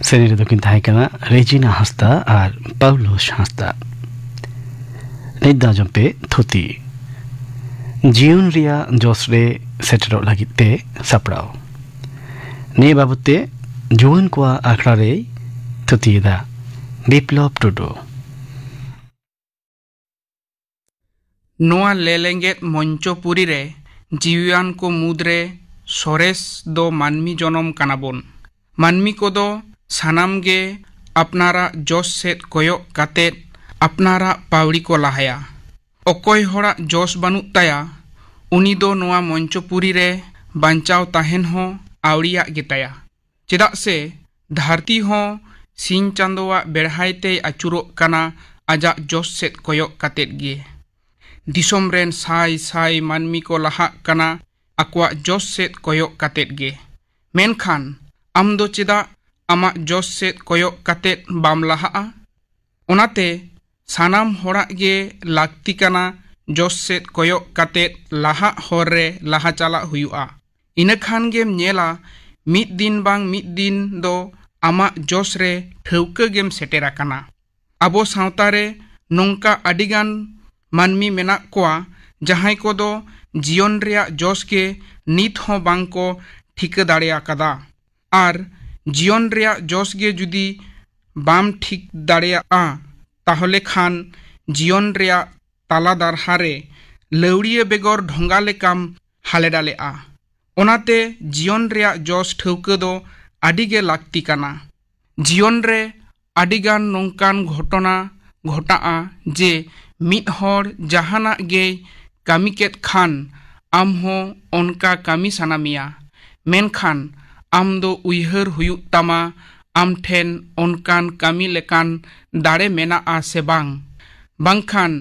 ᱥᱮᱨᱮᱧ ᱨᱮᱫᱚ ᱠᱤᱱ ᱛᱟᱦᱮᱸ ᱠᱟᱱᱟ ᱨᱮᱡᱤᱱᱟ ᱦᱟᱸᱥᱫᱟ ᱟᱨ ᱯᱟᱣᱞᱳᱥ ᱦᱟᱸᱥᱫᱟ᱾ ᱱᱤᱛ ᱫᱚ ᱟᱸᱡᱚᱢ ᱯᱮ ᱛᱷᱩᱛᱤ᱾ ᱡᱤᱭᱚᱱ ᱨᱮᱭᱟᱜ ᱡᱚᱥ ᱨᱮ ᱥᱮᱴᱮᱨᱚᱜ ᱞᱟᱹᱜᱤᱫ ᱛᱮ ᱥᱟᱯᱲᱟᱣ᱾ ᱱᱤᱭᱟᱹ ᱵᱟᱵᱚᱫ ᱛᱮ ᱡᱩᱣᱟᱹᱱ ᱠᱚᱣᱟᱜ ᱟᱠᱷᱲᱟ ᱨᱮᱭ ᱛᱷᱩᱛᱤᱭᱮᱫᱟ ᱵᱤᱯᱞᱚᱵ ᱴᱩᱰᱩ᱾ ᱱᱚᱣᱟ ᱞᱮᱞᱮᱸᱜᱮᱫ ᱢᱚᱧᱪᱚᱯᱩᱨᱤ ᱨᱮ ᱡᱤᱣᱤᱭᱟᱱ ᱠᱚ ᱢᱩᱫᱽᱨᱮ ᱥᱚᱨᱮᱥ ᱫᱚ ᱢᱟᱹᱱᱢᱤ ᱡᱚᱱᱚᱢ ᱠᱟᱱᱟᱵᱚᱱ᱾ ᱢᱟᱹᱱᱢᱤ ᱠᱚᱫᱚ ᱥᱟᱱᱟᱢ ᱜᱮ ᱟᱯᱱᱟᱨᱟᱜ ᱡᱚᱥ ᱥᱮᱫ ᱠᱚᱭᱚᱜ ᱠᱟᱛᱮᱫ ᱟᱯᱱᱟᱨᱟᱜ ᱯᱟᱹᱣᱲᱤ ᱠᱚ ᱞᱟᱦᱟᱭᱟ᱾ ᱚᱠᱚᱭ ᱦᱚᱲᱟᱜ ᱡᱚᱥ ᱵᱟᱹᱱᱩᱜ ᱛᱟᱭᱟ, ᱩᱱᱤ ᱫᱚ ᱱᱚᱣᱟ ᱢᱚᱧᱪᱚᱯᱩᱨᱤ ᱨᱮ ᱵᱟᱧᱪᱟᱣ ᱛᱟᱦᱮᱱ ᱦᱚᱸ ᱟᱹᱣᱲᱤᱭᱟᱜ ᱜᱮᱛᱟᱭᱟ᱾ ᱪᱮᱫᱟᱜ ᱥᱮ ᱫᱷᱟᱹᱨᱛᱤ ᱦᱚᱸ ᱥᱤᱧ ᱪᱟᱸᱫᱚᱣᱟᱜ ᱵᱮᱲᱦᱟᱭ ᱛᱮᱭ ᱟᱹᱪᱩᱨᱚᱜ ᱠᱟᱱᱟ ᱟᱡᱟᱜ ᱡᱚᱥ ᱥᱮᱫ ᱠᱚᱭᱚᱜ ᱠᱟᱛᱮᱫ ᱜᱮ᱾ ᱫᱤᱥᱚᱢ ᱨᱮᱱ ᱥᱟᱭ ᱥᱟᱭ ᱢᱟᱹᱱᱢᱤ ᱠᱚ ᱞᱟᱦᱟᱜ ᱠᱟᱱᱟ ᱟᱠᱚᱣᱟᱜ ᱡᱚᱥ ᱥᱮᱫ ᱠᱚᱭᱚᱜ ᱠᱟᱛᱮᱫ ᱜᱮ᱾ ᱢᱮᱱᱠᱷᱟᱱ ᱟᱢ ᱫᱚ ᱪᱮᱫᱟᱜ ᱟᱢᱟᱜ ᱡᱚᱥ ᱥᱮᱫ ᱠᱚᱭᱚᱜ ᱠᱟᱛᱮᱫ ᱵᱟᱢ ᱞᱟᱦᱟᱜᱼᱟ? ᱚᱱᱟᱛᱮ ᱥᱟᱱᱟᱢ ᱦᱚᱲᱟᱜ ᱜᱮ ᱞᱟᱹᱠᱛᱤ ᱠᱟᱱᱟ ᱡᱚᱥ ᱥᱮᱫ ᱠᱚᱭᱚᱜ ᱠᱟᱛᱮᱫ ᱞᱟᱦᱟᱜ ᱦᱚᱨ ᱨᱮ ᱞᱟᱦᱟ ᱪᱟᱞᱟᱜ ᱦᱩᱭᱩᱜᱼᱟ᱾ ᱤᱱᱟᱹ ᱠᱷᱟᱱ ᱜᱮᱢ ᱧᱮᱞᱟ ᱢᱤᱫ ᱫᱤᱱ ᱵᱟᱝ ᱢᱤᱫ ᱫᱤᱱ ᱫᱚ ᱟᱢᱟᱜ ᱡᱚᱥ ᱨᱮ ᱴᱷᱟᱹᱣᱠᱟᱹ ᱜᱮᱢ ᱥᱮᱴᱮᱨ ᱟᱠᱟᱱᱟ᱾ ᱟᱵᱚ ᱥᱟᱶᱛᱟ ᱨᱮ ᱱᱚᱝᱠᱟ ᱟᱹᱰᱤᱜᱟᱱ ᱢᱟᱹᱱᱢᱤ ᱢᱮᱱᱟᱜ ᱠᱚᱣᱟ, ᱡᱟᱦᱟᱸᱭ ᱠᱚᱫᱚ ᱡᱤᱭᱚᱱ ᱨᱮᱭᱟᱜ ᱡᱚᱥ ᱜᱮ ᱱᱤᱛ ᱦᱚᱸ ᱵᱟᱝ ᱠᱚ ᱴᱷᱤᱠᱟᱹ ᱫᱟᱲᱮ ᱟᱠᱟᱫᱟ᱾ ᱟᱨ ᱡᱤᱭᱚᱱ ᱨᱮᱭᱟᱜ ᱡᱚᱥ ᱜᱮ ᱡᱩᱫᱤ ᱵᱟᱢ ᱴᱷᱤᱠ ᱫᱟᱲᱮᱭᱟᱜᱼᱟ, ᱛᱟᱦᱚᱞᱮ ᱠᱷᱟᱱ ᱡᱤᱭᱚᱱ ᱨᱮᱭᱟᱜ ᱛᱟᱞᱟ ᱫᱟᱨᱦᱟ ᱨᱮ ᱞᱟᱹᱣᱲᱤᱭᱟᱹ ᱵᱮᱜᱚᱨ ᱰᱷᱚᱸᱜᱟ ᱞᱮᱠᱟᱢ ᱦᱟᱞᱮ ᱰᱟᱞᱮᱜᱼᱟ᱾ ᱚᱱᱟᱛᱮ ᱡᱤᱭᱚᱱ ᱨᱮᱭᱟᱜ ᱡᱚᱥ ᱴᱷᱟᱹᱣᱠᱟᱹ ᱫᱚ ᱟᱹᱰᱤ ᱜᱮ ᱞᱟᱹᱠᱛᱤ ᱠᱟᱱᱟ᱾ ᱡᱤᱭᱚᱱ ᱨᱮ ᱟᱹᱰᱤᱜᱟᱱ ᱱᱚᱝᱠᱟᱱ ᱜᱷᱚᱴᱚᱱᱟ ᱜᱷᱚᱴᱟᱜᱼᱟ ᱡᱮ ᱢᱤᱫ ᱦᱚᱲ ᱡᱟᱦᱟᱱᱟᱜ ᱜᱮᱭ ᱠᱟᱹᱢᱤ ᱠᱮᱫ ᱠᱷᱟᱱ ᱟᱢ ᱦᱚᱸ ᱚᱱᱠᱟ ᱠᱟᱹᱢᱤ ᱥᱟᱱᱟ ᱢᱮᱭᱟ᱾ ᱢᱮᱱᱠᱷᱟᱱ ᱟᱢ ᱫᱚ ᱩᱭᱦᱟᱹᱨ ᱦᱩᱭᱩᱜ ᱛᱟᱢᱟ ᱟᱢ ᱴᱷᱮᱱ ᱚᱱᱠᱟᱱ ᱠᱟᱹᱢᱤ ᱞᱮᱠᱟᱱ ᱫᱟᱲᱮ ᱢᱮᱱᱟᱜᱼᱟ ᱥᱮ ᱵᱟᱝ᱾ ᱵᱟᱝᱠᱷᱟᱱ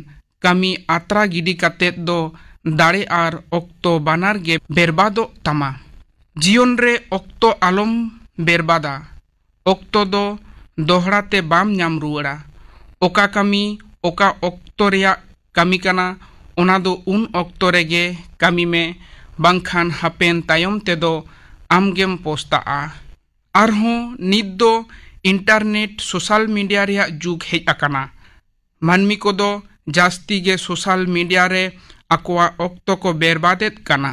ᱠᱟᱹᱢᱤ ᱟᱛᱨᱟ ᱜᱤᱰᱤ ᱠᱟᱛᱮᱫ ᱫᱚ ᱫᱟᱲᱮ ᱟᱨ ᱚᱠᱛᱚ ᱵᱟᱱᱟᱨ ᱜᱮ ᱵᱮᱨᱵᱟᱫᱚᱜ ᱛᱟᱢᱟ᱾ ᱡᱤᱭᱚᱱ ᱨᱮ ᱚᱠᱛᱚ ᱟᱞᱚᱢ ᱵᱮᱨᱵᱟᱫᱟ᱾ ᱚᱠᱛᱚ ᱫᱚ ᱫᱚᱦᱲᱟ ᱛᱮ ᱵᱟᱢ ᱧᱟᱢ ᱨᱩᱣᱟᱹᱲᱟ᱾ ᱚᱠᱟ ᱠᱟᱹᱢᱤ ᱚᱠᱟ ᱚᱠᱛᱚ ᱨᱮᱭᱟᱜ ᱠᱟᱹᱢᱤ ᱠᱟᱱᱟ, ᱚᱱᱟ ᱫᱚ ᱩᱱ ᱚᱠᱛᱚ ᱨᱮᱜᱮ ᱠᱟᱹᱢᱤ ᱢᱮ, ᱵᱟᱝᱠᱷᱟᱱ ᱦᱟᱯᱮᱱ ᱛᱟᱭᱚᱢ ᱛᱮᱫᱚ ᱟᱢᱜᱮᱢ ᱯᱚᱥᱛᱟᱜᱼᱟ᱾ ᱟᱨᱦᱚᱸ ᱱᱤᱛ ᱫᱚ ᱤᱱᱴᱟᱨᱱᱮᱴ, ᱥᱳᱥᱟᱞ ᱢᱤᱰᱤᱭᱟ ᱨᱮᱭᱟᱜ ᱡᱩᱜᱽ ᱦᱮᱡ ᱟᱠᱟᱱᱟ᱾ ᱢᱟᱹᱱᱢᱤ ᱠᱚᱫᱚ ᱡᱟᱹᱥᱛᱤ ᱜᱮ ᱥᱳᱥᱟᱞ ᱢᱤᱰᱤᱭᱟ ᱨᱮ ᱟᱠᱚᱣᱟᱜ ᱚᱠᱛᱚ ᱠᱚ ᱵᱮᱨᱵᱟᱫᱮᱫ ᱠᱟᱱᱟ᱾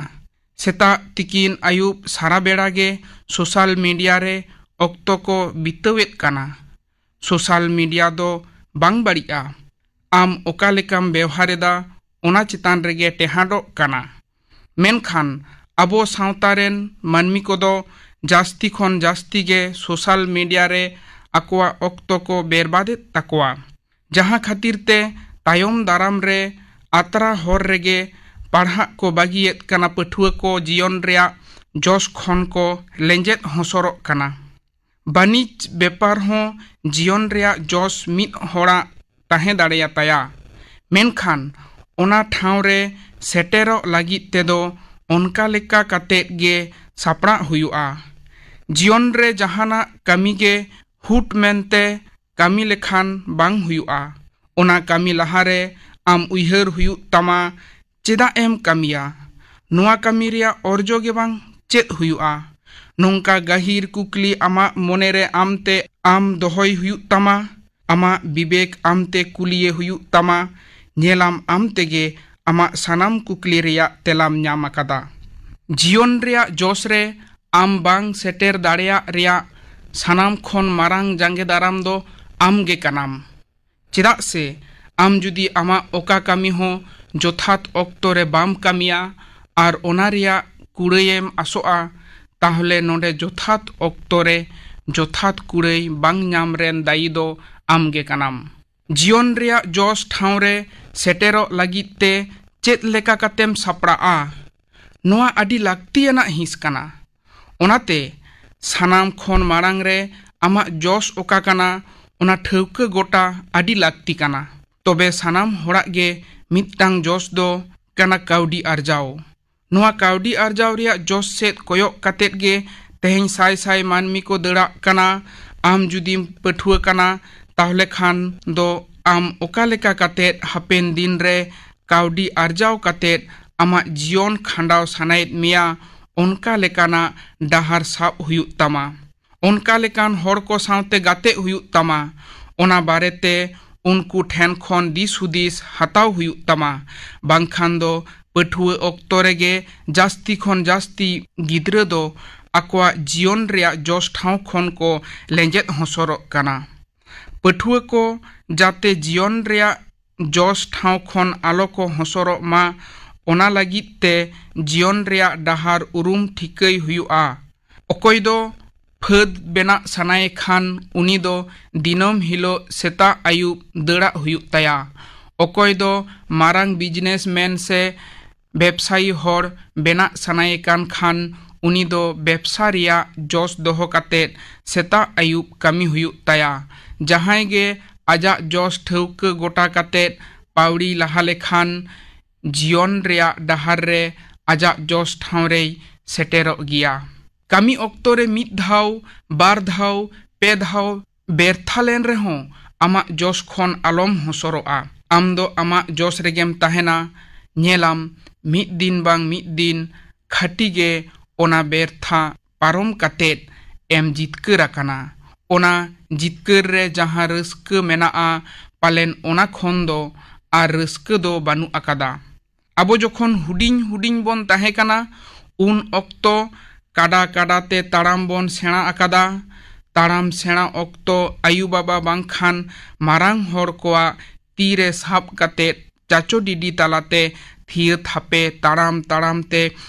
ᱥᱮᱛᱟᱜ, ᱛᱤᱠᱤᱱ, ᱟᱹᱭᱩᱵ ᱥᱟᱨᱟ ᱵᱮᱲᱟ ᱜᱮ ᱥᱳᱥᱟᱞ ᱢᱤᱰᱤᱭᱟ ᱨᱮ ᱚᱠᱛᱚ ᱠᱚ ᱵᱤᱛᱟᱹᱣᱮᱫ ᱠᱟᱱᱟ᱾ ᱥᱳᱥᱟᱞ ᱢᱤᱰᱤᱭᱟ ᱫᱚ ᱵᱟᱝ ᱵᱟᱹᱲᱤᱡᱼᱟ, ᱟᱢ ᱚᱠᱟ ᱞᱮᱠᱟᱢ ᱵᱮᱣᱦᱟᱨᱮᱫᱟ ᱚᱱᱟ ᱪᱮᱛᱟᱱ ᱨᱮᱜᱮ ᱴᱮᱦᱟᱸᱰᱚᱜ ᱠᱟᱱᱟ᱾ ᱢᱮᱱᱠᱷᱟᱱ ᱟᱵᱚ ᱥᱟᱶᱛᱟ ᱨᱮᱱ ᱢᱟᱹᱱᱢᱤ ᱠᱚᱫᱚ ᱡᱟᱹᱥᱛᱤ ᱠᱷᱚᱱ ᱡᱟᱹᱥᱛᱤ ᱜᱮ ᱥᱳᱥᱟᱞ ᱢᱤᱰᱤᱭᱟ ᱨᱮ ᱟᱠᱚᱣᱟᱜ ᱚᱠᱛᱚ ᱠᱚ ᱵᱮᱨᱵᱟᱫᱮᱫ ᱛᱟᱠᱚᱣᱟ, ᱡᱟᱦᱟᱸ ᱠᱷᱟᱹᱛᱤᱨ ᱛᱮ ᱛᱟᱭᱚᱢ ᱫᱟᱨᱟᱢ ᱨᱮ ᱟᱛᱨᱟ ᱦᱚᱨ ᱨᱮᱜᱮ ᱯᱟᱲᱦᱟᱜ ᱠᱚ ᱵᱟᱹᱜᱤᱭᱮᱫ ᱠᱟᱱᱟ᱾ ᱯᱟᱹᱴᱷᱩᱣᱟᱹ ᱠᱚ ᱡᱤᱭᱚᱱ ᱨᱮᱭᱟᱜ ᱡᱚᱥ ᱠᱷᱚᱱ ᱠᱚ ᱞᱮᱸᱡᱮᱫ ᱦᱚᱸᱥᱚᱨᱚᱜ ᱠᱟᱱᱟ᱾ ᱵᱟᱹᱱᱤᱡᱽ ᱵᱮᱯᱟᱨ ᱦᱚᱸ ᱡᱤᱭᱚᱱ ᱨᱮᱭᱟᱜ ᱡᱚᱥ ᱢᱤᱫ ᱦᱚᱲᱟᱜ ᱛᱟᱦᱮᱸ ᱫᱟᱲᱮᱭᱟᱛᱟᱭᱟ, ᱢᱮᱱᱠᱷᱟᱱ ᱚᱱᱟ ᱴᱷᱟᱶ ᱨᱮ ᱥᱮᱴᱮᱨᱚᱜ ᱞᱟᱹᱜᱤᱫ ᱛᱮᱫᱚ ᱚᱱᱠᱟ ᱞᱮᱠᱟ ᱠᱟᱛᱮᱫ ᱜᱮ ᱥᱟᱯᱲᱟᱜ ᱦᱩᱭᱩᱜᱼᱟ᱾ ᱡᱤᱭᱚᱱ ᱨᱮ ᱡᱟᱦᱟᱱᱟᱜ ᱠᱟᱹᱢᱤ ᱜᱮ ᱦᱩᱴ ᱢᱮᱱᱛᱮ ᱠᱟᱹᱢᱤ ᱞᱮᱠᱷᱟᱱ ᱵᱟᱝ ᱦᱩᱭᱩᱜᱼᱟ᱾ ᱚᱱᱟ ᱠᱟᱹᱢᱤ ᱞᱟᱦᱟᱨᱮ ᱟᱢ ᱩᱭᱦᱟᱹᱨ ᱦᱩᱭᱩᱜ ᱛᱟᱢᱟ, ᱪᱮᱫᱟᱜ ᱮᱢ ᱠᱟᱹᱢᱤᱭᱟ? ᱱᱚᱣᱟ ᱠᱟᱹᱢᱤ ᱨᱮᱭᱟᱜ ᱚᱨᱡᱚ ᱜᱮ ᱵᱟᱝ ᱪᱮᱫ ᱦᱩᱭᱩᱜᱼᱟ? ᱱᱚᱝᱠᱟ ᱜᱟᱹᱦᱤᱨ ᱠᱩᱠᱞᱤ ᱟᱢᱟᱜ ᱢᱚᱱᱮᱨᱮ ᱟᱢᱛᱮ ᱟᱢ ᱫᱚᱦᱚᱭ ᱦᱩᱭᱩᱜ ᱛᱟᱢᱟ᱾ ᱟᱢᱟᱜ ᱵᱤᱵᱮᱠ ᱟᱢᱛᱮ ᱠᱩᱞᱤᱭᱮ ᱦᱩᱭᱩᱜ ᱛᱟᱢᱟ᱾ ᱧᱮᱞᱟᱢ ᱟᱢ ᱛᱮᱜᱮ ᱟᱢᱟᱜ ᱥᱟᱱᱟᱢ ᱠᱩᱠᱞᱤ ᱨᱮᱭᱟᱜ ᱛᱮᱞᱟᱢ ᱧᱟᱢ ᱟᱠᱟᱫᱟ᱾ ᱡᱤᱭᱚᱱ ᱨᱮᱭᱟᱜ ᱡᱚᱥ ᱨᱮ ᱟᱢ ᱵᱟᱝ ᱥᱮᱴᱮᱨ ᱫᱟᱲᱮᱭᱟᱜ ᱨᱮᱭᱟᱜ ᱥᱟᱱᱟᱢ ᱠᱷᱚᱱ ᱢᱟᱨᱟᱝ ᱡᱟᱸᱜᱮ ᱫᱟᱨᱟᱢ ᱫᱚ ᱟᱢ ᱜᱮ ᱠᱟᱱᱟᱢ᱾ ᱪᱮᱫᱟᱜ ᱥᱮ ᱟᱢ ᱡᱩᱫᱤ ᱟᱢᱟᱜ ᱚᱠᱟ ᱠᱟᱹᱢᱤ ᱦᱚᱸ ᱡᱚᱛᱷᱟᱛ ᱚᱠᱛᱚ ᱨᱮ ᱵᱟᱢ ᱠᱟᱹᱢᱤᱭᱟ ᱟᱨ ᱚᱱᱟ ᱨᱮᱭᱟᱜ ᱠᱩᱲᱟᱹᱭᱮᱢ ᱟᱥᱚᱜᱼᱟ, ᱛᱟᱦᱚᱞᱮ ᱱᱚᱰᱮ ᱡᱚᱛᱷᱟᱛ ᱚᱠᱛᱚ ᱨᱮ ᱡᱚᱛᱷᱟᱛ ᱠᱩᱲᱟᱹᱭ ᱵᱟᱝ ᱧᱟᱢ ᱨᱮᱱ ᱫᱟᱭᱤ ᱫᱚ ᱟᱢ ᱜᱮ ᱠᱟᱱᱟᱢ᱾ ᱡᱤᱭᱚᱱ ᱨᱮᱭᱟᱜ ᱡᱚᱥ ᱴᱷᱟᱶ ᱨᱮ ᱥᱮᱴᱮᱨᱚᱜ ᱞᱟᱹᱜᱤᱫ ᱛᱮ ᱪᱮᱫ ᱞᱮᱠᱟ ᱠᱟᱛᱮᱢ ᱥᱟᱯᱲᱟᱜᱼᱟ? ᱱᱚᱣᱟ ᱟᱹᱰᱤ ᱞᱟᱹᱠᱛᱤᱭᱟᱱᱟᱜ ᱦᱤᱸᱥ ᱠᱟᱱᱟ᱾ ᱚᱱᱟᱛᱮ ᱥᱟᱱᱟᱢ ᱠᱷᱚᱱ ᱢᱟᱲᱟᱝ ᱨᱮ ᱟᱢᱟᱜ ᱡᱚᱥ ᱚᱠᱟ ᱠᱟᱱᱟ, ᱚᱱᱟ ᱴᱷᱟᱹᱣᱠᱟᱹ ᱜᱚᱴᱟ ᱟᱹᱰᱤ ᱞᱟᱹᱠᱛᱤ ᱠᱟᱱᱟ᱾ ᱛᱚᱵᱮ ᱥᱟᱱᱟᱢ ᱦᱚᱲᱟᱜ ᱜᱮ ᱢᱤᱫᱴᱟᱝ ᱡᱚᱥ ᱫᱚ ᱠᱟᱱᱟ ᱠᱟᱹᱣᱰᱤ ᱟᱨᱡᱟᱣ᱾ ᱱᱚᱣᱟ ᱠᱟᱹᱣᱰᱤ ᱟᱨᱡᱟᱣ ᱨᱮᱭᱟᱜ ᱡᱚᱥ ᱥᱮᱫ ᱠᱚᱭᱚᱜ ᱠᱟᱛᱮᱫ ᱜᱮ ᱛᱮᱦᱮᱧ ᱥᱟᱭ ᱥᱟᱭ ᱢᱟᱹᱱᱢᱤ ᱠᱚ ᱫᱟᱹᱲᱟᱜ ᱠᱟᱱᱟ᱾ ᱟᱢ ᱡᱩᱫᱤᱢ ᱯᱟᱹᱴᱷᱩᱣᱟᱹ ᱠᱟᱱᱟ, ᱛᱟᱦᱚᱞᱮ ᱠᱷᱟᱱ ᱫᱚ ᱟᱢ ᱚᱠᱟ ᱞᱮᱠᱟ ᱠᱟᱛᱮᱫ ᱦᱟᱯᱮᱱ ᱫᱤᱱ ᱨᱮ ᱠᱟᱹᱣᱰᱤ ᱟᱨᱡᱟᱣ ᱠᱟᱛᱮᱫ ᱟᱢᱟᱜ ᱡᱤᱭᱚᱱ ᱠᱷᱟᱸᱰᱟᱣ ᱥᱟᱱᱟᱭᱮᱫ ᱢᱮᱭᱟ, ᱚᱱᱠᱟ ᱞᱮᱠᱟᱱᱟᱜ ᱰᱟᱦᱟᱨ ᱥᱟᱵ ᱦᱩᱭᱩᱜ ᱛᱟᱢᱟ᱾ ᱚᱱᱠᱟ ᱞᱮᱠᱟᱱ ᱦᱚᱲ ᱠᱚ ᱥᱟᱶᱛᱮ ᱜᱟᱛᱮᱜ ᱦᱩᱭᱩᱜ ᱛᱟᱢᱟ᱾ ᱚᱱᱟ ᱵᱟᱨᱮᱛᱮ ᱩᱱᱠᱩ ᱴᱷᱮᱱ ᱠᱷᱚᱱ ᱫᱤᱥ ᱦᱩᱫᱤᱥ ᱦᱟᱛᱟᱣ ᱦᱩᱭᱩᱜ ᱛᱟᱢᱟ᱾ ᱵᱟᱝᱠᱷᱟᱱ ᱫᱚ ᱯᱟᱹᱴᱷᱩᱣᱟᱹ ᱚᱠᱛᱚ ᱨᱮᱜᱮ ᱡᱟᱹᱥᱛᱤ ᱠᱷᱚᱱ ᱡᱟᱹᱥᱛᱤ ᱜᱤᱫᱽᱨᱟᱹ ᱫᱚ ᱟᱠᱚᱣᱟᱜ ᱡᱤᱭᱚᱱ ᱨᱮᱭᱟᱜ ᱡᱚᱥ ᱴᱷᱟᱶ ᱠᱷᱚᱱ ᱠᱚ ᱞᱮᱸᱡᱮᱫ ᱦᱚᱸᱥᱚᱨᱚᱜ ᱠᱟᱱᱟ᱾ ᱯᱟᱹᱴᱷᱩᱣᱟᱹ ᱠᱚ ᱡᱟᱛᱮ ᱡᱤᱭᱚᱱ ᱨᱮᱭᱟᱜ ᱡᱚᱥ ᱴᱷᱟᱶ ᱠᱷᱚᱱ ᱟᱞᱚ ᱠᱚ ᱦᱚᱸᱥᱚᱨᱚᱜ ᱢᱟ, ᱚᱱᱟ ᱞᱟᱹᱜᱤᱫ ᱛᱮ ᱡᱤᱭᱚᱱ ᱨᱮᱭᱟᱜ ᱰᱟᱦᱟᱨ ᱩᱨᱩᱢ ᱴᱷᱤᱠᱟᱹᱭ ᱦᱩᱭᱩᱜᱼᱟ᱾ ᱚᱠᱚᱭ ᱫᱚ ᱯᱷᱟᱹᱫᱽ ᱵᱮᱱᱟᱜ ᱥᱟᱱᱟᱭᱮ ᱠᱷᱟᱱ, ᱩᱱᱤ ᱫᱚ ᱫᱤᱱᱟᱹᱢ ᱦᱤᱞᱳᱜ ᱥᱮᱛᱟᱜ ᱟᱹᱭᱩᱵ ᱫᱟᱹᱲᱟᱜ ᱦᱩᱭᱩᱜ ᱛᱟᱭᱟ᱾ ᱚᱠᱚᱭ ᱫᱚ ᱢᱟᱨᱟᱝ ᱵᱤᱡᱽᱱᱮᱥᱢᱮᱱ ᱥᱮ ᱵᱮᱵᱽᱥᱟᱭᱤ ᱦᱚᱲ ᱵᱮᱱᱟᱜ ᱥᱟᱱᱟᱭᱮ ᱠᱟᱱ ᱠᱷᱟᱱ, ᱩᱱᱤ ᱫᱚ ᱵᱮᱵᱽᱥᱟ ᱨᱮᱭᱟᱜ ᱡᱚᱥ ᱫᱚᱦᱚ ᱠᱟᱛᱮ ᱥᱮᱛᱟᱜ ᱟᱹᱭᱩᱵ ᱠᱟᱹᱢᱤ ᱦᱩᱭᱩᱜ ᱛᱟᱭᱟ᱾ ᱡᱟᱦᱟᱸᱭ ᱜᱮ ᱟᱡᱟᱜ ᱡᱚᱥ ᱴᱷᱟᱹᱣᱠᱟᱹ ᱜᱚᱴᱟ ᱠᱟᱛᱮ ᱯᱟᱹᱣᱲᱤ ᱞᱟᱦᱟ ᱞᱮᱠᱷᱟᱱ, ᱡᱤᱭᱚᱱ ᱨᱮᱭᱟᱜ ᱰᱟᱦᱟᱨ ᱨᱮ ᱟᱡᱟᱜ ᱡᱚᱥ ᱴᱷᱟᱶ ᱨᱮᱭ ᱥᱮᱴᱮᱨᱚᱜ ᱜᱮᱭᱟ᱾ ᱠᱟᱹᱢᱤ ᱚᱠᱛᱚ ᱨᱮ ᱢᱤᱫ ᱫᱷᱟᱣ, ᱵᱟᱨ ᱫᱷᱟᱣ, ᱯᱮ ᱫᱷᱟᱣ ᱵᱮᱨᱛᱷᱟ ᱞᱮᱱ ᱨᱮᱦᱚᱸ, ᱟᱢᱟᱜ ᱡᱚᱥ ᱠᱷᱚᱱ ᱟᱞᱚᱢ ᱦᱚᱸᱥᱚᱨᱚᱜᱼᱟ᱾ ᱟᱢ ᱫᱚ ᱟᱢᱟᱜ ᱡᱚᱥ ᱨᱮᱜᱮᱢ ᱛᱟᱦᱮᱱᱟ᱾ ᱧᱮᱞᱟᱢ, ᱢᱤᱫ ᱫᱤᱱ ᱵᱟᱝ ᱢᱤᱫ ᱫᱤᱱ ᱠᱷᱟᱹᱴᱤ ᱜᱮ ᱚᱱᱟ ᱵᱮᱨᱛᱷᱟ ᱯᱟᱨᱚᱢ ᱠᱟᱛᱮᱫ ᱮᱢ ᱡᱤᱛᱠᱟᱹᱨ ᱟᱠᱟᱱᱟ᱾ ᱚᱱᱟ ᱡᱤᱛᱠᱟᱹᱨ ᱨᱮ ᱡᱟᱦᱟᱸ ᱨᱟᱹᱥᱠᱟᱹ ᱢᱮᱱᱟᱜᱼᱟ, ᱯᱟᱞᱮᱱ ᱚᱱᱟ ᱠᱷᱚᱱ ᱫᱚ ᱟᱨ ᱨᱟᱹᱥᱠᱟᱹ ᱫᱚ ᱵᱟᱹᱱᱩᱜ ᱟᱠᱟᱫᱟ᱾ ᱟᱵᱚ ᱡᱚᱠᱷᱚᱱ ᱦᱩᱰᱤᱧ ᱦᱩᱰᱤᱧ ᱵᱚᱱ ᱛᱟᱦᱮᱸ ᱠᱟᱱᱟ, ᱩᱱ ᱚᱠᱛᱚ ᱠᱟᱰᱟ ᱠᱟᱰᱟ ᱛᱮ ᱛᱟᱲᱟᱢ ᱵᱚᱱ ᱥᱮᱬᱟ ᱟᱠᱟᱫᱟ᱾ ᱛᱟᱲᱟᱢ ᱥᱮᱬᱟ ᱚᱠᱛᱚ ᱟᱭᱳ ᱵᱟᱵᱟ ᱵᱟᱝᱠᱷᱟᱱ ᱢᱟᱨᱟᱝ ᱦᱚᱲ ᱠᱚᱣᱟᱜ ᱛᱤ ᱨᱮ ᱥᱟᱵ ᱠᱟᱛᱮ ᱪᱟᱪᱳ ᱰᱤᱰᱤ ᱛᱟᱞᱟᱛᱮ ᱛᱷᱤᱭᱟᱹ ᱛᱷᱟᱯᱮ ᱛᱟᱲᱟᱢ ᱛᱟᱲᱟᱢ ᱛᱮ